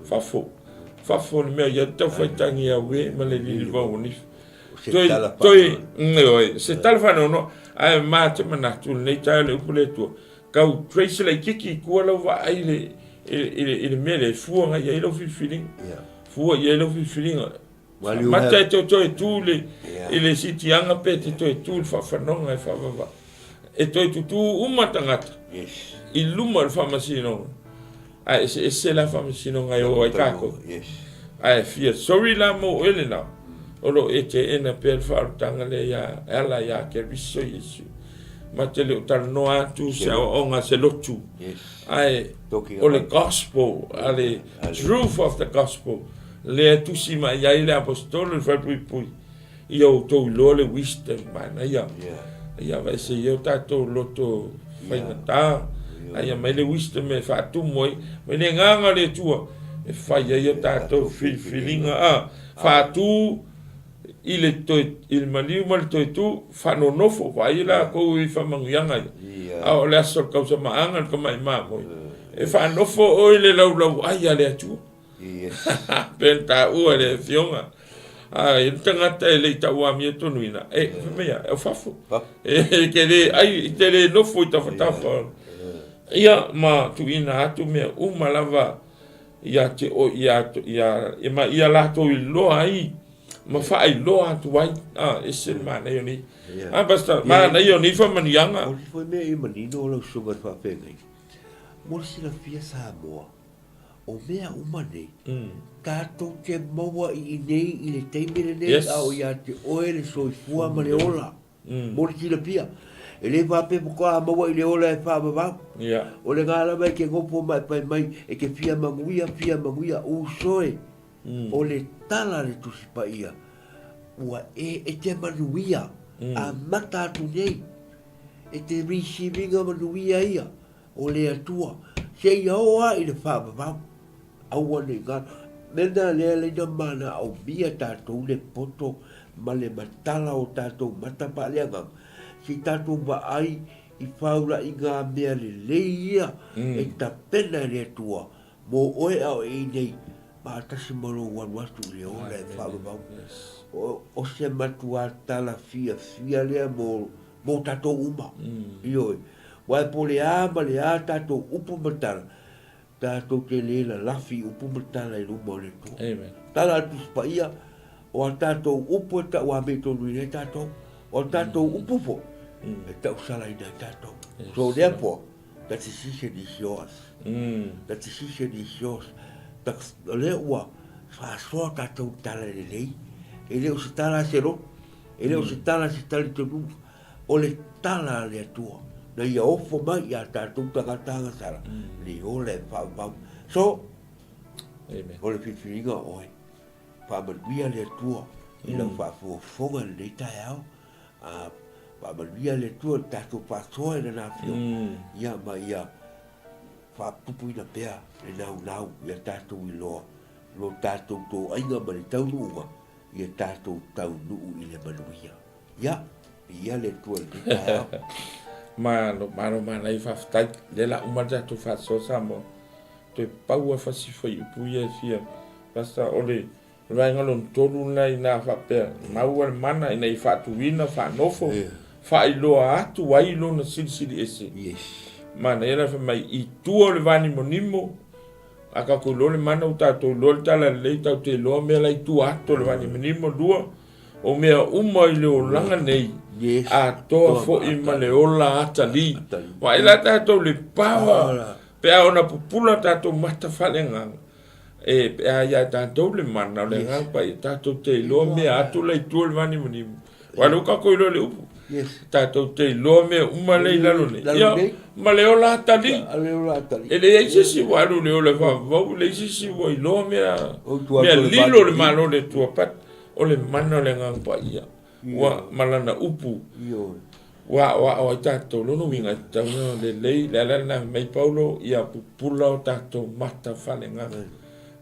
fafo, fafo le mea o i ai le taufaitagi auē ma le lilivau o nifu. Toe, toe, ioe, se tala faanoanoa, ae ma te manatu i lenei taeao i le upu a le Atua, Tau trace laititi i tua lau vaai i le, i le, i le mea lea e fua agai i ai lau filifiliga. Yeah. Fua i ai lau filifiliga. Well, you Mata have... e toe toe tu le, yeah. i le sitiaga pe te toe tu le faafanoga e faavava. E toe tutū uma tagata yes. i luma o le faamasinoga. Ae eseese la faamasinoga e o ai tatou. Yes. Ae fia sorry la mo oe lena, o lo o e teena pea le faaolataga lea ia, e ala ia Keriso Iesu. Ma te le o talanoa atu se aoaoga se lotu. Yes. Ae o le gospel, a le truth of the gospel, lea e tusi mai ai le aposetolo i le falepuipui, Ia outou iloa le wisdom manaia. Ia aveese ia o tatou loto faigata, a ia mai le wisdom e faatumu ai, mai le agaga o le Atua e fai ai a tatou filifiliga, a faatu i le toe i le maliu ma le toe tu, faanonofo, vaai lakou i faamanuiaga ia. A o le aso o le kausamaaga le tamai mamoe, e faanofo oe i le laulauai a le Atua. Pei ona taua e le Afioga, a i le tagata e le i tauamiatonuina, e, fai mai ia, o fafo. E te le ai, e te le nofo i tafatafa. Ia, ma tuuina atu mea uma lava ia te oe, ia, ia, ma ia latou iloa ai, ma faailoa atu ai. A, ese le manaia o nei. A, Pastor, manaia o nei faamanuiaga. O le foi mea i manino lau susuga i le faafeagai, mo le silafia Samoa, O mea uma nei, tatou te maua i inei i le taimi lenei, Yes. a o ia te oe le soifua ma le ola. Mo le silafia. E le faapea faatoa maua i le ola e faavavau. Yeah. O le ga lava e te nofo ma e fai mai, e te fia manuia, fia manuia, uso e. O le tala a le Tusi Paia, ua e, e te manuia, amata atu nei. E te receiving manuia ia. O le Atua, seia oo a i le faavavau, aua ne i galo. Mea na lea laina manaomia tatou le poto ma le matala o tatou mata faaleagaga, se i tatou vaai i faulaiga mea lelei ia e tapena e le Atua mo oe a o e inei faatasi ma lou alu atu i le ola e faavavau. O se matua tala fiafia lea mo mo tatou uma. Ioe. Aua e po o le a ma le a tatou upu ma tala, tatou te le lalafi i upu ma tala i luma o le Atua. Amen. Tala a le Tusi Paia, o a tatou upu e tauamiotonu ai tatou, o a tatou upu foi e tausalaina ai tatou. So therefore, the decision is yours. The decision is yours. O lea ua. Faasoa tatou tala lelei, e le o se tala a se loto, e le o se tala a se talitonuga, o le tala a le Atua, na ia ofo mai ia tatou tagata agasala, le ola e faavavau. So, Amen. o le filifiliga o oe. Faamanuia le Atua i lau faafogafoga i lenei taeao. A faamanuia le Atua i le tatou faasoa i Lana Afioga, ia ma ia faapupuina pea le naunau ia tatou iloa lo tatou toaiga ma le taunuuga ia tatou taunuu i le manuia. Ia, viia le Atua i lenei taeao. Malo, malo manaia faafetai. Lea la uma le tatou faasoa Samoa. Toe pau a fasi fuaiupu ia e fia. Basta o le vaega lona tolu lena ina faapea maua le mana ina ia faatuina, faanofo, faailoa atu ai lona silisili ese. Yes. Manaia la fai mai i tua o le vanimonimo, a tatou iloa le mana ua tatou iloa le tala lelei, tatou te iloa mea la i tua atu o le vanimonimo. Lua, o mea uma i le olaga nei, Yes. atoa foi ma le ola atalii. Vaai la tatou le power pe a ona pupula tatou mata faaleagaga. E pe a ia tatou le mana o le Agaga Paia, tatou te iloa mea atu la i tua o le vanimonimo. Aua o lea ua tatou iloa le upu. Yes. Tatou te iloa mea uma lea i lalo nei. Lalo Ia, nei. ma le ola atalii. A le ola atalii. E leai se isi ua alu i le ola faavavau, e leai se isi ua iloa mea, O tua mea atu o le lilo o le vanimonimo. Malo o le Atua. But o le mana o le Agaga Paia, ua ma lana upu. Ioe. Ua aoao ai tatou, lona uiga e tatau ona lelei, le ala lena fai mai Paulo, ia pupula o tatou mata faaleagaga.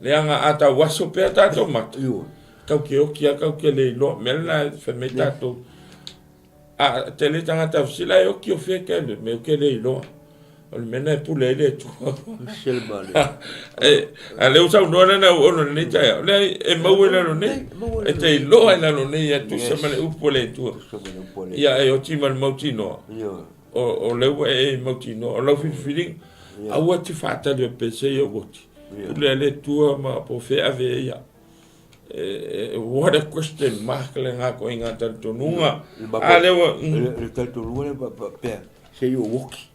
Leaga a tau aso pea tatou mata, tau ke oki a tau ke le iloa. Mea lena fai mai tatou, a tele tagata fesili, e oki o fea ke le mea ke le iloa. O le mea lena e pule ai le Atua. A lea ua saunoa lena ua ono lenei taeao. Leai, e maua i lalo nei. E te iloa i lalo nei ia tusa ma le upu a le Atua. Ia e oti ma le mautinoa. O lea ua e mautinoa. O lau filifiliga, aua te faatali o pese ia ua oti. Pule a le Atua ma po o fea ave ai ia. What a question mark lena koiga talitonuga. A lea ua... Le talitonuga lea faapea, se i ou oki.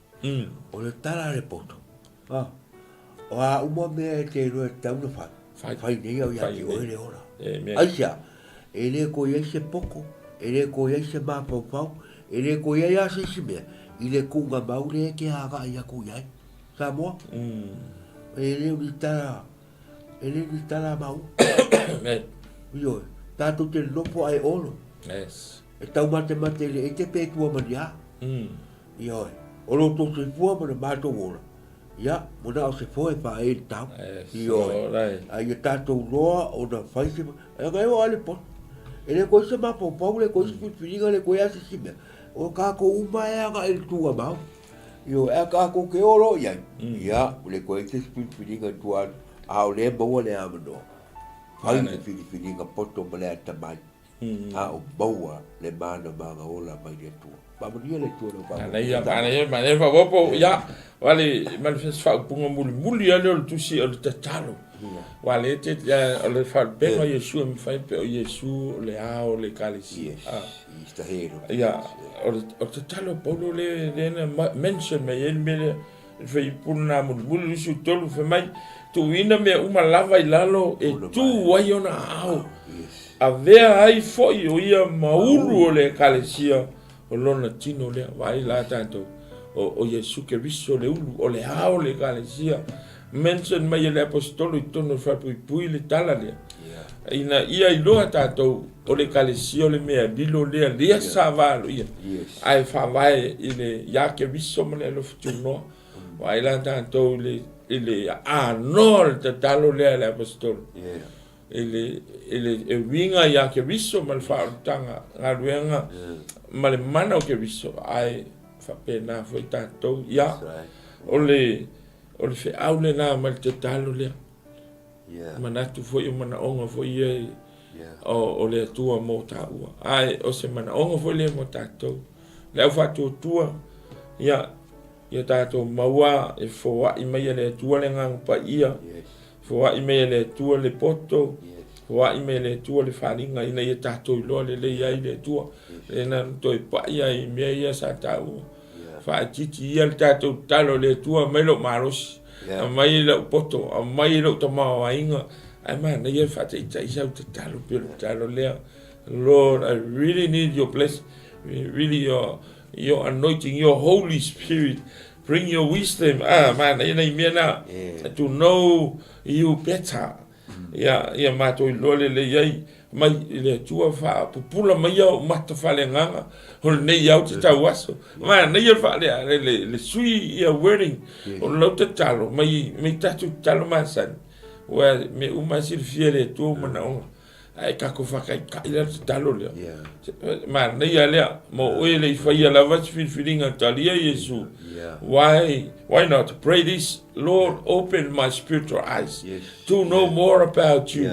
O le tala a le poto, o a uma mea e te iloa e tatau ona fai, fai nei au ia te oe le ola. Aisea? E le toe i ai se poto, e le toe i ai se mafaufau, e le toe i ai lava se isi mea i le tuugamau lea e te agai atu i ai. Samoa, e le o ni tala E le ni tala maua. Ioe, tatou te nofo ae olo. Yes. E taumatemate i le ete pe tua ma ni a. Ioe, o lo outou soifua ma le matou ola, ia, ua na o se foe faaei le tau. Yes. Ioe, a ia tatou loa ona fai se, e ngai o ale poto. E le koe se mafaufau, le koe se filifiliga, le koe a se isi mea. O tatou uma e agai i le tuugamau. Ioe, a tatou te o loa i ai, ia, ua le toe i ai se isi filifiliga i tua atu, a o lea e maua le avanoa, fai le filifiliga poto ma le atamai, a o maua le mana magaola mai le Atua. Faamanuia le Atua i lau faafofoga. Manaia, manaia, manaia faaopoopo, ia, wale, ma le faaupuga mulimuli lava lea o le tusi o le tatalo. Aua o lea e te, o le faalupega o Iesu e mafai pe o Iesu o le ao o le Ekalesia. Yes. He's the head of the Ia, o le tatalo a Paulo lea, lea na mention mai ai le mea lea, le fuaiupu lena mulimuli, 23, fai mai, tuuina mea uma lava i lalo e tu ai ona aao, avea ai foi o ia ma ulu o le Ekalesia o lona tino lea. Vaai la tatou, o Iesu Keriso le ulu, o le ao o le Ekalesia. Mention mai e le Aposetolo i totonu o le falepuipui le tala lea, ina ia iloa tatou o le Ekalesia o le mea lilo lea, lea sa va aloaia, ae faavae i le ia Keriso ma le alofa tunoa. Vaai la tatou i le anoa o le tatalo lea a le Aposetolo, i le e uiga ia Keriso ma le faaolataga galuega ma le mana o Keriso, ae faapena foi tatou. Ia, o le O le feau lena ma le tatalo lea. Yeah. Manatu foi o manaoga foi ia yeah. o le Atua mo taua. Ae o se manaoga foi lea mo tatou. Le au faatuatua, ia, ia tatou maua e foai mai e le Atua le Agaga Paia, yes. foai mai e le Atua le poto, yes. foai mai e le Atua le faaaliga ina ia tatou iloa lelei ai le Atua. Yes. Lena na toe pai ai i mea ia sa taua. Faaitiiti ia le tatou tatalo i le Atua, aumai lou malosi, aumai lou poto, aumai lou tamaoaiga. Ae manaia e faataitai sau tatalo pei o le tatalo lea. Lord, I really need your blessing, really your anointing, your Holy Spirit. Bring your wisdom. Ah, manaia nai mea na. To know you better. Ia, ia matou iloa lelei ai mai i le Atua faapupula mai ia ou mata faaleagaga o lenei ao te tau aso. Manaia le faalea le, le, le sui ia wording o lau tatalo mai, mai tatou tatalo masani. Ua mea uma e silafia e le Atua ou manaoga. Ae tatou faataitai la le tatalo lea. Manaia lea, mo oe e le i faia lava se filifiliga talia Iesu. Why not pray this? Lord, open my spiritual eyes to know more about you.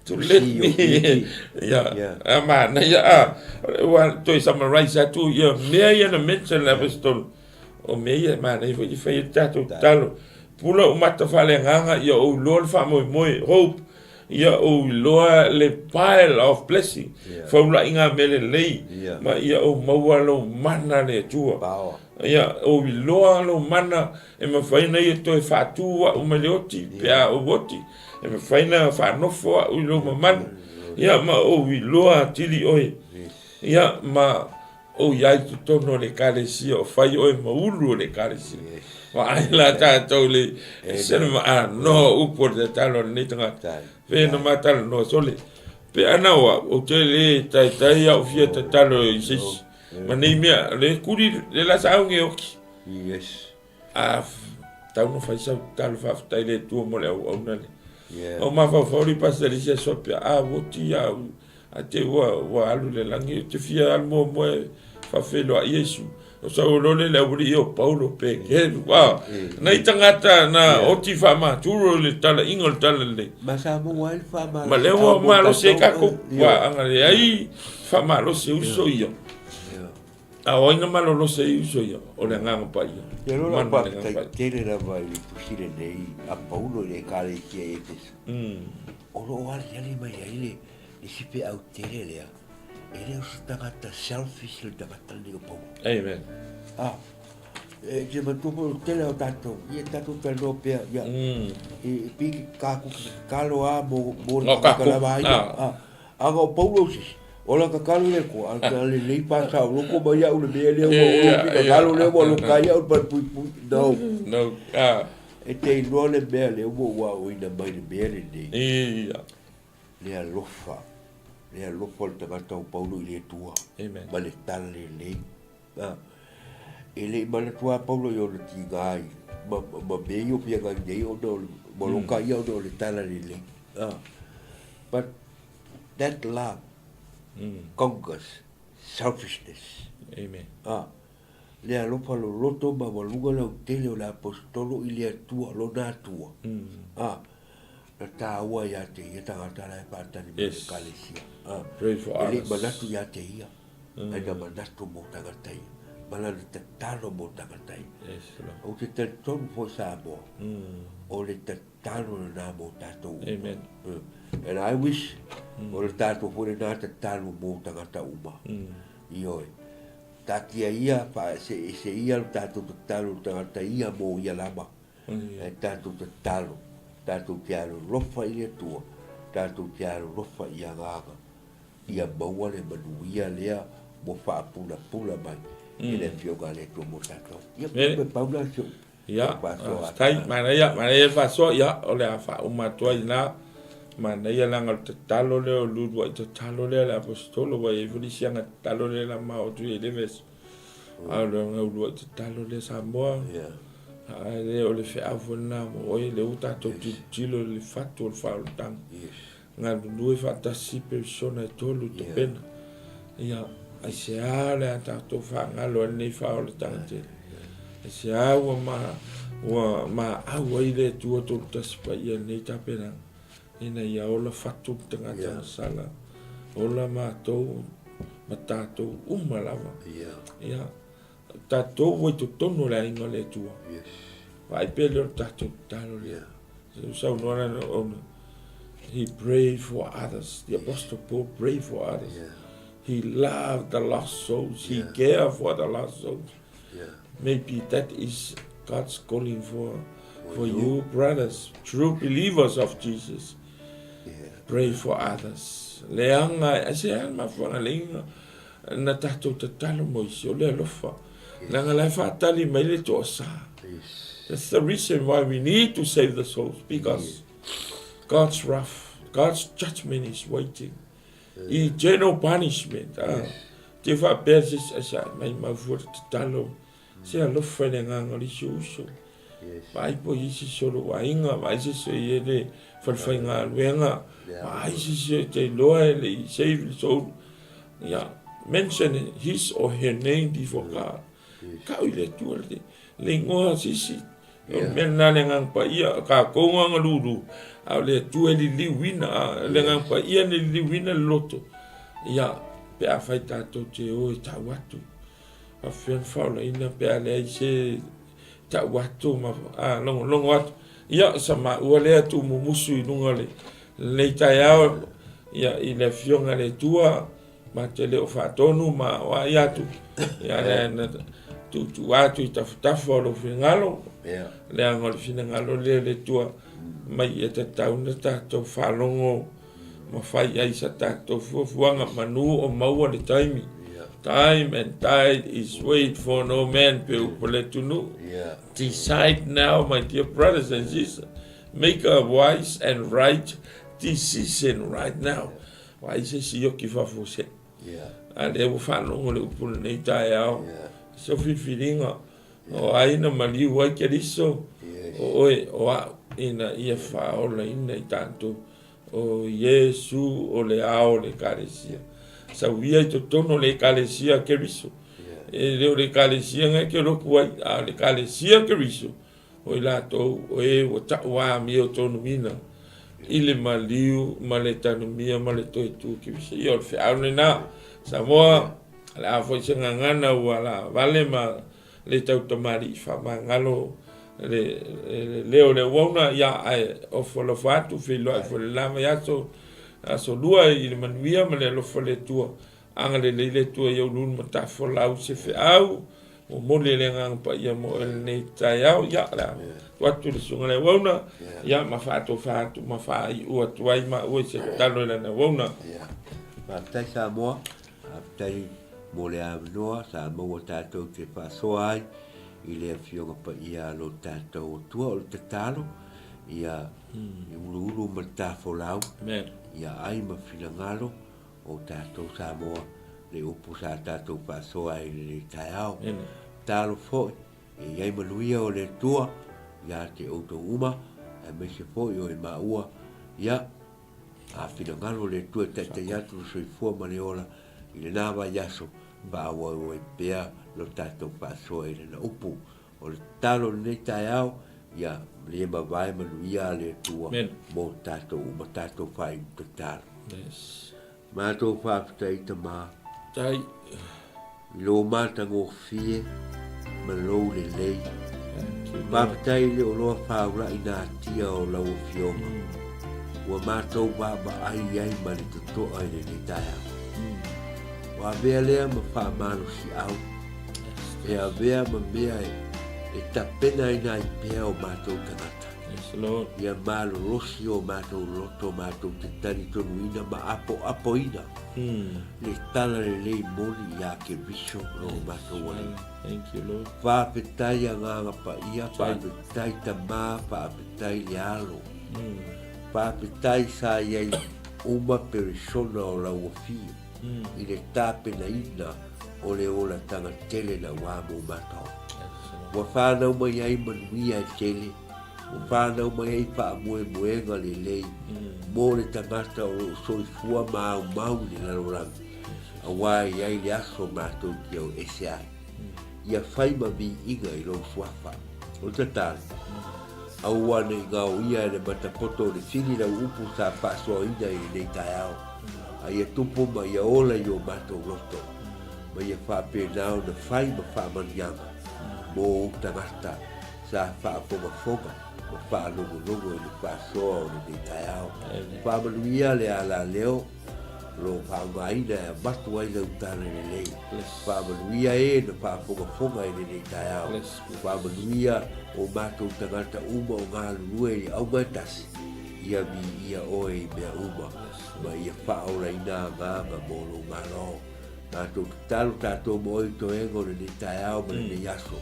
To let me yeah. A manaia a ua toe summarize atu ia mea ia na mention le apostolo. O mea ia e manaia foi e fai ai le tatou tatalo. Pula ou mata faaleagaga ia ou iloa le faamoemoe, hope, ia ou iloa le pile of blessing, yeah. Faulaiga mea lelei, yeah. Ma ia ou maua lou mana le Atua. Power. Ia ou iloa lou mana e mafai ona ia toe faatu au mai le oti, yeah. Pe a ou oti, e mafai ona faanofo au i lou mamalu. Ia ma ou iloa atili oe. Yes. Ia ma Ou i ai totonu o le Ekalesia, o fai oe ma ulu o le Ekalesia. Vaai la tatou le sene ma anoa upu o le tatalo a lenei tagata. Pe na matalanoa sole. Pe ana o au, ou te le taitai au fia tatalo i se isi. Ma nei mea, le kuri, le lasa au nge oki. Yes. A tau na fai sau tatalo faafetai le Atua mo le auauna lea. O mafaufau le pastor le isi aso pea, a oti au, a te ua, ua alu le lagi, ou te fia alu muamua e faafeiloai Iesu. O sau loa le aualii o Paulo Peteru, a, nai tagata na oti faamaturo i le talaiga o le Talalelei. Ma sa maua ai le faamalosi. Ma lea ua malosi ai tatou, ua aga leai faamalosi e uso ia. A o ai na malolosi ai uso ia? O le Agaga Paia. Ia loa lau faafetai tele lava i le tusi lenei a Paulo i le Ekalesia i Efeso. O lo o aliali mai ai le isi feau tele lea, e le o se tagata selfish le tagata lenei o Paulo. Amen. Ah, e te manatua foi o le tele o tatou, ia tatou talanoa pea, ia, e pei ke tatalo lava mo le tagata lava ia. Ah. Aga o Paulo se isi, o la kakalo le Atua, a a lelei pa saoloko mai iaʻu le mea lea ua olo finagalo lea ua loka ai iaʻu le palepuipui. No. No. Ah. E te iloa le mea lea ua ou aoina mai le mea lenei. Ia. Le alofa, le alofa o le tagata o Paulo i le Atua. Amen. Ma le tala lelei. Ah. E le i manatua a Paulo i ona tiga i ma, ma mea ia o feagai nei ona o le, ua loka ia ona o le tala lelei. Ah. But that love conquers selfishness. Amen. Ah, le alofa loloto maualuga lautele o le Aposetolo i le Atua, lona Atua. Ah, na tāua ia te ia tagata la e whātari mai Yes. le ekalesia. Ah, Pray for e le i others. manatu ia te ia, ai na manatu mō tagata ia, ma lana tatalo mō tagata ia. Yes, Lord. Ou te talitonu foi Samoa, o le tatalo lena mō tātou uma. Amen. And I wish o le tātou foi lena tatalo mō tagata uma. Ioe. Taatia ia, whaeseese ia lo tātou tatalo i tagata ia mō ia lava. E tātou tatalo, tātou te alolofa i le Atua, tātou te alolofa i Agaga, ia maua le manuia lea ua faapunapuna mai e le Afioga a le Atua mō tātou. Ia, me pau la si ou Ia, faafetai, manaia, manaia le faasoa, ia, o le a faauma atu ai i ina. Manaia leaga o le tatalo lea o le uluai tatalo lea a le Aposetolo, ua i ai foi le isi aga tatalo lea la ma oo atu i ai le vesi. A o le aga uluai tatalo lea Samoa, a lea o le feau foi lena mo oe, lea ua tatou tilotilo i le fatu o le faaolataga. Galulue faatasi persona e tolu tapena. Ia, aisea le a tatou faagalo ai lenei faaolataga tele? Aisea ua ma, ua maau ai le Atua Tolutasi Paia i lenei tapenaga? Ina ia ola fatu le tagata yeah. masala, ola matou ma tatou uma lava. Yeah. Ia, tatou ua i totonu o le aiga o le Atua. Yes. Vaai pea lea o le tatou tatalo lea. Yeah. Saunoa lana ona, he prayed for others. The Apostle Paul prayed for others. Yeah. He loved the lost souls. He yeah. cared for the lost souls. Yeah. Maybe that is God's calling for, for you. you, brothers, true believers of Jesus. Pray for others. Leaga, aisea le mafuaaga leiga na tatou tatalo mo isi, o le alofa. Leaga la e faatali mai le toasa. That's the reason why we need to save the souls, because God's wrath, God's judgment is waiting. Eternal punishment. Ah. Te faapea se isi, aisea, mai maufua le tatalo. Se alofa i le agaga o le isi uso. Vaai po i isi o lou aiga, vaai se isi o i le falefaigaluega, vaai se isi o te iloa e le i save le soul. Ia, mention his or her name before God. Tau i le Atua le, le igoa o se isi. O le mea lena le Agaga Paia, o tatou agaga lulu, a o le Atua e liliuina, le Agaga Paia na liliuina le loto. Ia, pe afai tatou te o e tau atu, faapefea ona faaolaina pe a leai se tau atu ma logologo atu. Ia, sa maua lea tuumumusu i luga o lenei taeao, ia, i le Afioga a le Atua, ma te le o faatonu ma o ai atu, ia, lea na tuutuu atu i tafatafa o lou finagalo, leaga o le finagalo lea o le Atua, mai ia tatau ona tatou faalogo ma fai ai sa tatou fuafuaga manu o maua le taimi. Time and tide is wait for no man pe upu le atunuu. Decide now my dear brothers and sisters. Make a wise and right decision right now. Vaai se isi ioki fafo se. A lea ua faalogo le upu lenei taeao. Se filifiliga o ai na maliu ai Keriso, o oe o a'u, ina ia faaolaina i tatou. O Iesu o le ao o le Ekalesia. Sau ia i totonu o le Ekalesia a Keriso. E le o le Ekalesia ngai ke loku ai, a o le Ekalesia a Keriso, o i latou o e ua ta'u amio tonuina i le maliu ma le tanumia ma le toe tu Keriso. Ia o le feau lena. Samoa, o le a foi se gagana ua laavale ma le tautamalii faamagalo le leo o le auauna, ia ae ofo alofa atu, feiloai foi le la vaiaso, aso lua i le manuia ma le alofa o le Atua. Agalelei le Atua i ou lulu matafolau se feau, momoli e le Agaga Paia mo oe lenei taeao. Ia, o le a tuu atu i le susuga i le auauna, ia, ma faatofa atu ma faaiu atu ai maua i se tatalo i lana auauna. Faafetai Samoa, faafetai mo le avanoa sa maua tatou te faasoa ai i le Afioga Paia a lo tatou Atua. O le tatalo, ia uluulu ma le tafolau, ia ai ma finagalo o tatou Samoa le upu sa tatou faasoa ai i lenei taeao. Tatalo foi, ia i ai manuia o le Atua ia te outou uma, aemaise foi o e maua, ia, A finagalo le Atua e taitai atu le soifua ma le ola i lena vaiaso, faaauau ai pea lo tatou faasoa i lana upu. O le tatalo i lenei taeao, ia le mavae manuia a le Atua mo tatou uma, tatou faaiu tatalo. Yes. Matou faafetai Tama. Tai. I lou matagofie ma lou lelei. Faafetai i le oloa faula'i natia o lau Afioga. Ua matou vaavaai ai ma le toto'a i lenei taeao. Ua avea lea ma faamalosi'au, e avea ma mea e tapenaina ai pea o matou tagata. Ia malolosi o matou loto matou te talitonuina ma apoapoina le tala lelei moni iā Keriso lo matou Alii. Faafetai Agaga Paia, faafetai Tama, faafetai le Alo. Faafetai sa i ai uma peresona o lau afio i le tapenaina o le olataga tele nauā mo matou. Ua fanau mai ai manuia e tele, ua fanau mai ai faamoemoega lelei mo le tagata o lo o soifua maumau i le lalolagi, auā e i ai le aso matou te au ese ai. Ia fai ma viiga i lou suafa. O le tatalo, aua ne i gaoia e le matapoto o le fili lau upu sa faasoaina i lenei taeao, a ia tupu ma ia ola i o matou loto, ma ia faapena ona fai ma faamanuiaga mo ou tagata sa faafogafoga ma faalogologo i le faasoa o lenei taeao. Faamanuia le alaleo o lo o faaaogaina e avatu ai lau tala lelei. Faamanuia e na faafogafoga i lenei taeao. Faamanuia o matou tagata uma o galulue i auga e tasi. Ia viia Oe i mea uma, ma ia faaolaina agaga mo Lou Malo. Tatou tatalo tatou ma Oe i toega o lenei taeao ma lenei aso.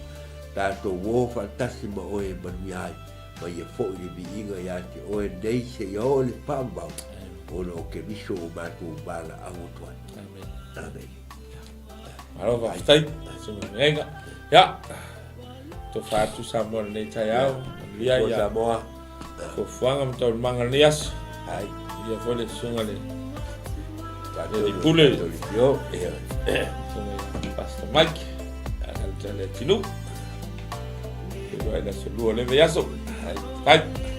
Tatou o faatasi ma Oe e manuia ai, ma ia foi le viiga ia te Oe nei seia oo i le faavavau, ona o Keriso ua matou valaau atu ai. Amene. Malo faafetai, Susuga. Ia, tofa atu Samoa lenei taeao, manuia ia Samoa. Fuafuaga ma taualumaga o lenei aso. Ai. Ia foi le susuga le le Pule. Yo. Susuga ia Pastor Mike. Ia le tele tinu. Ia le aso lua le vaiaso. Ai. Ai.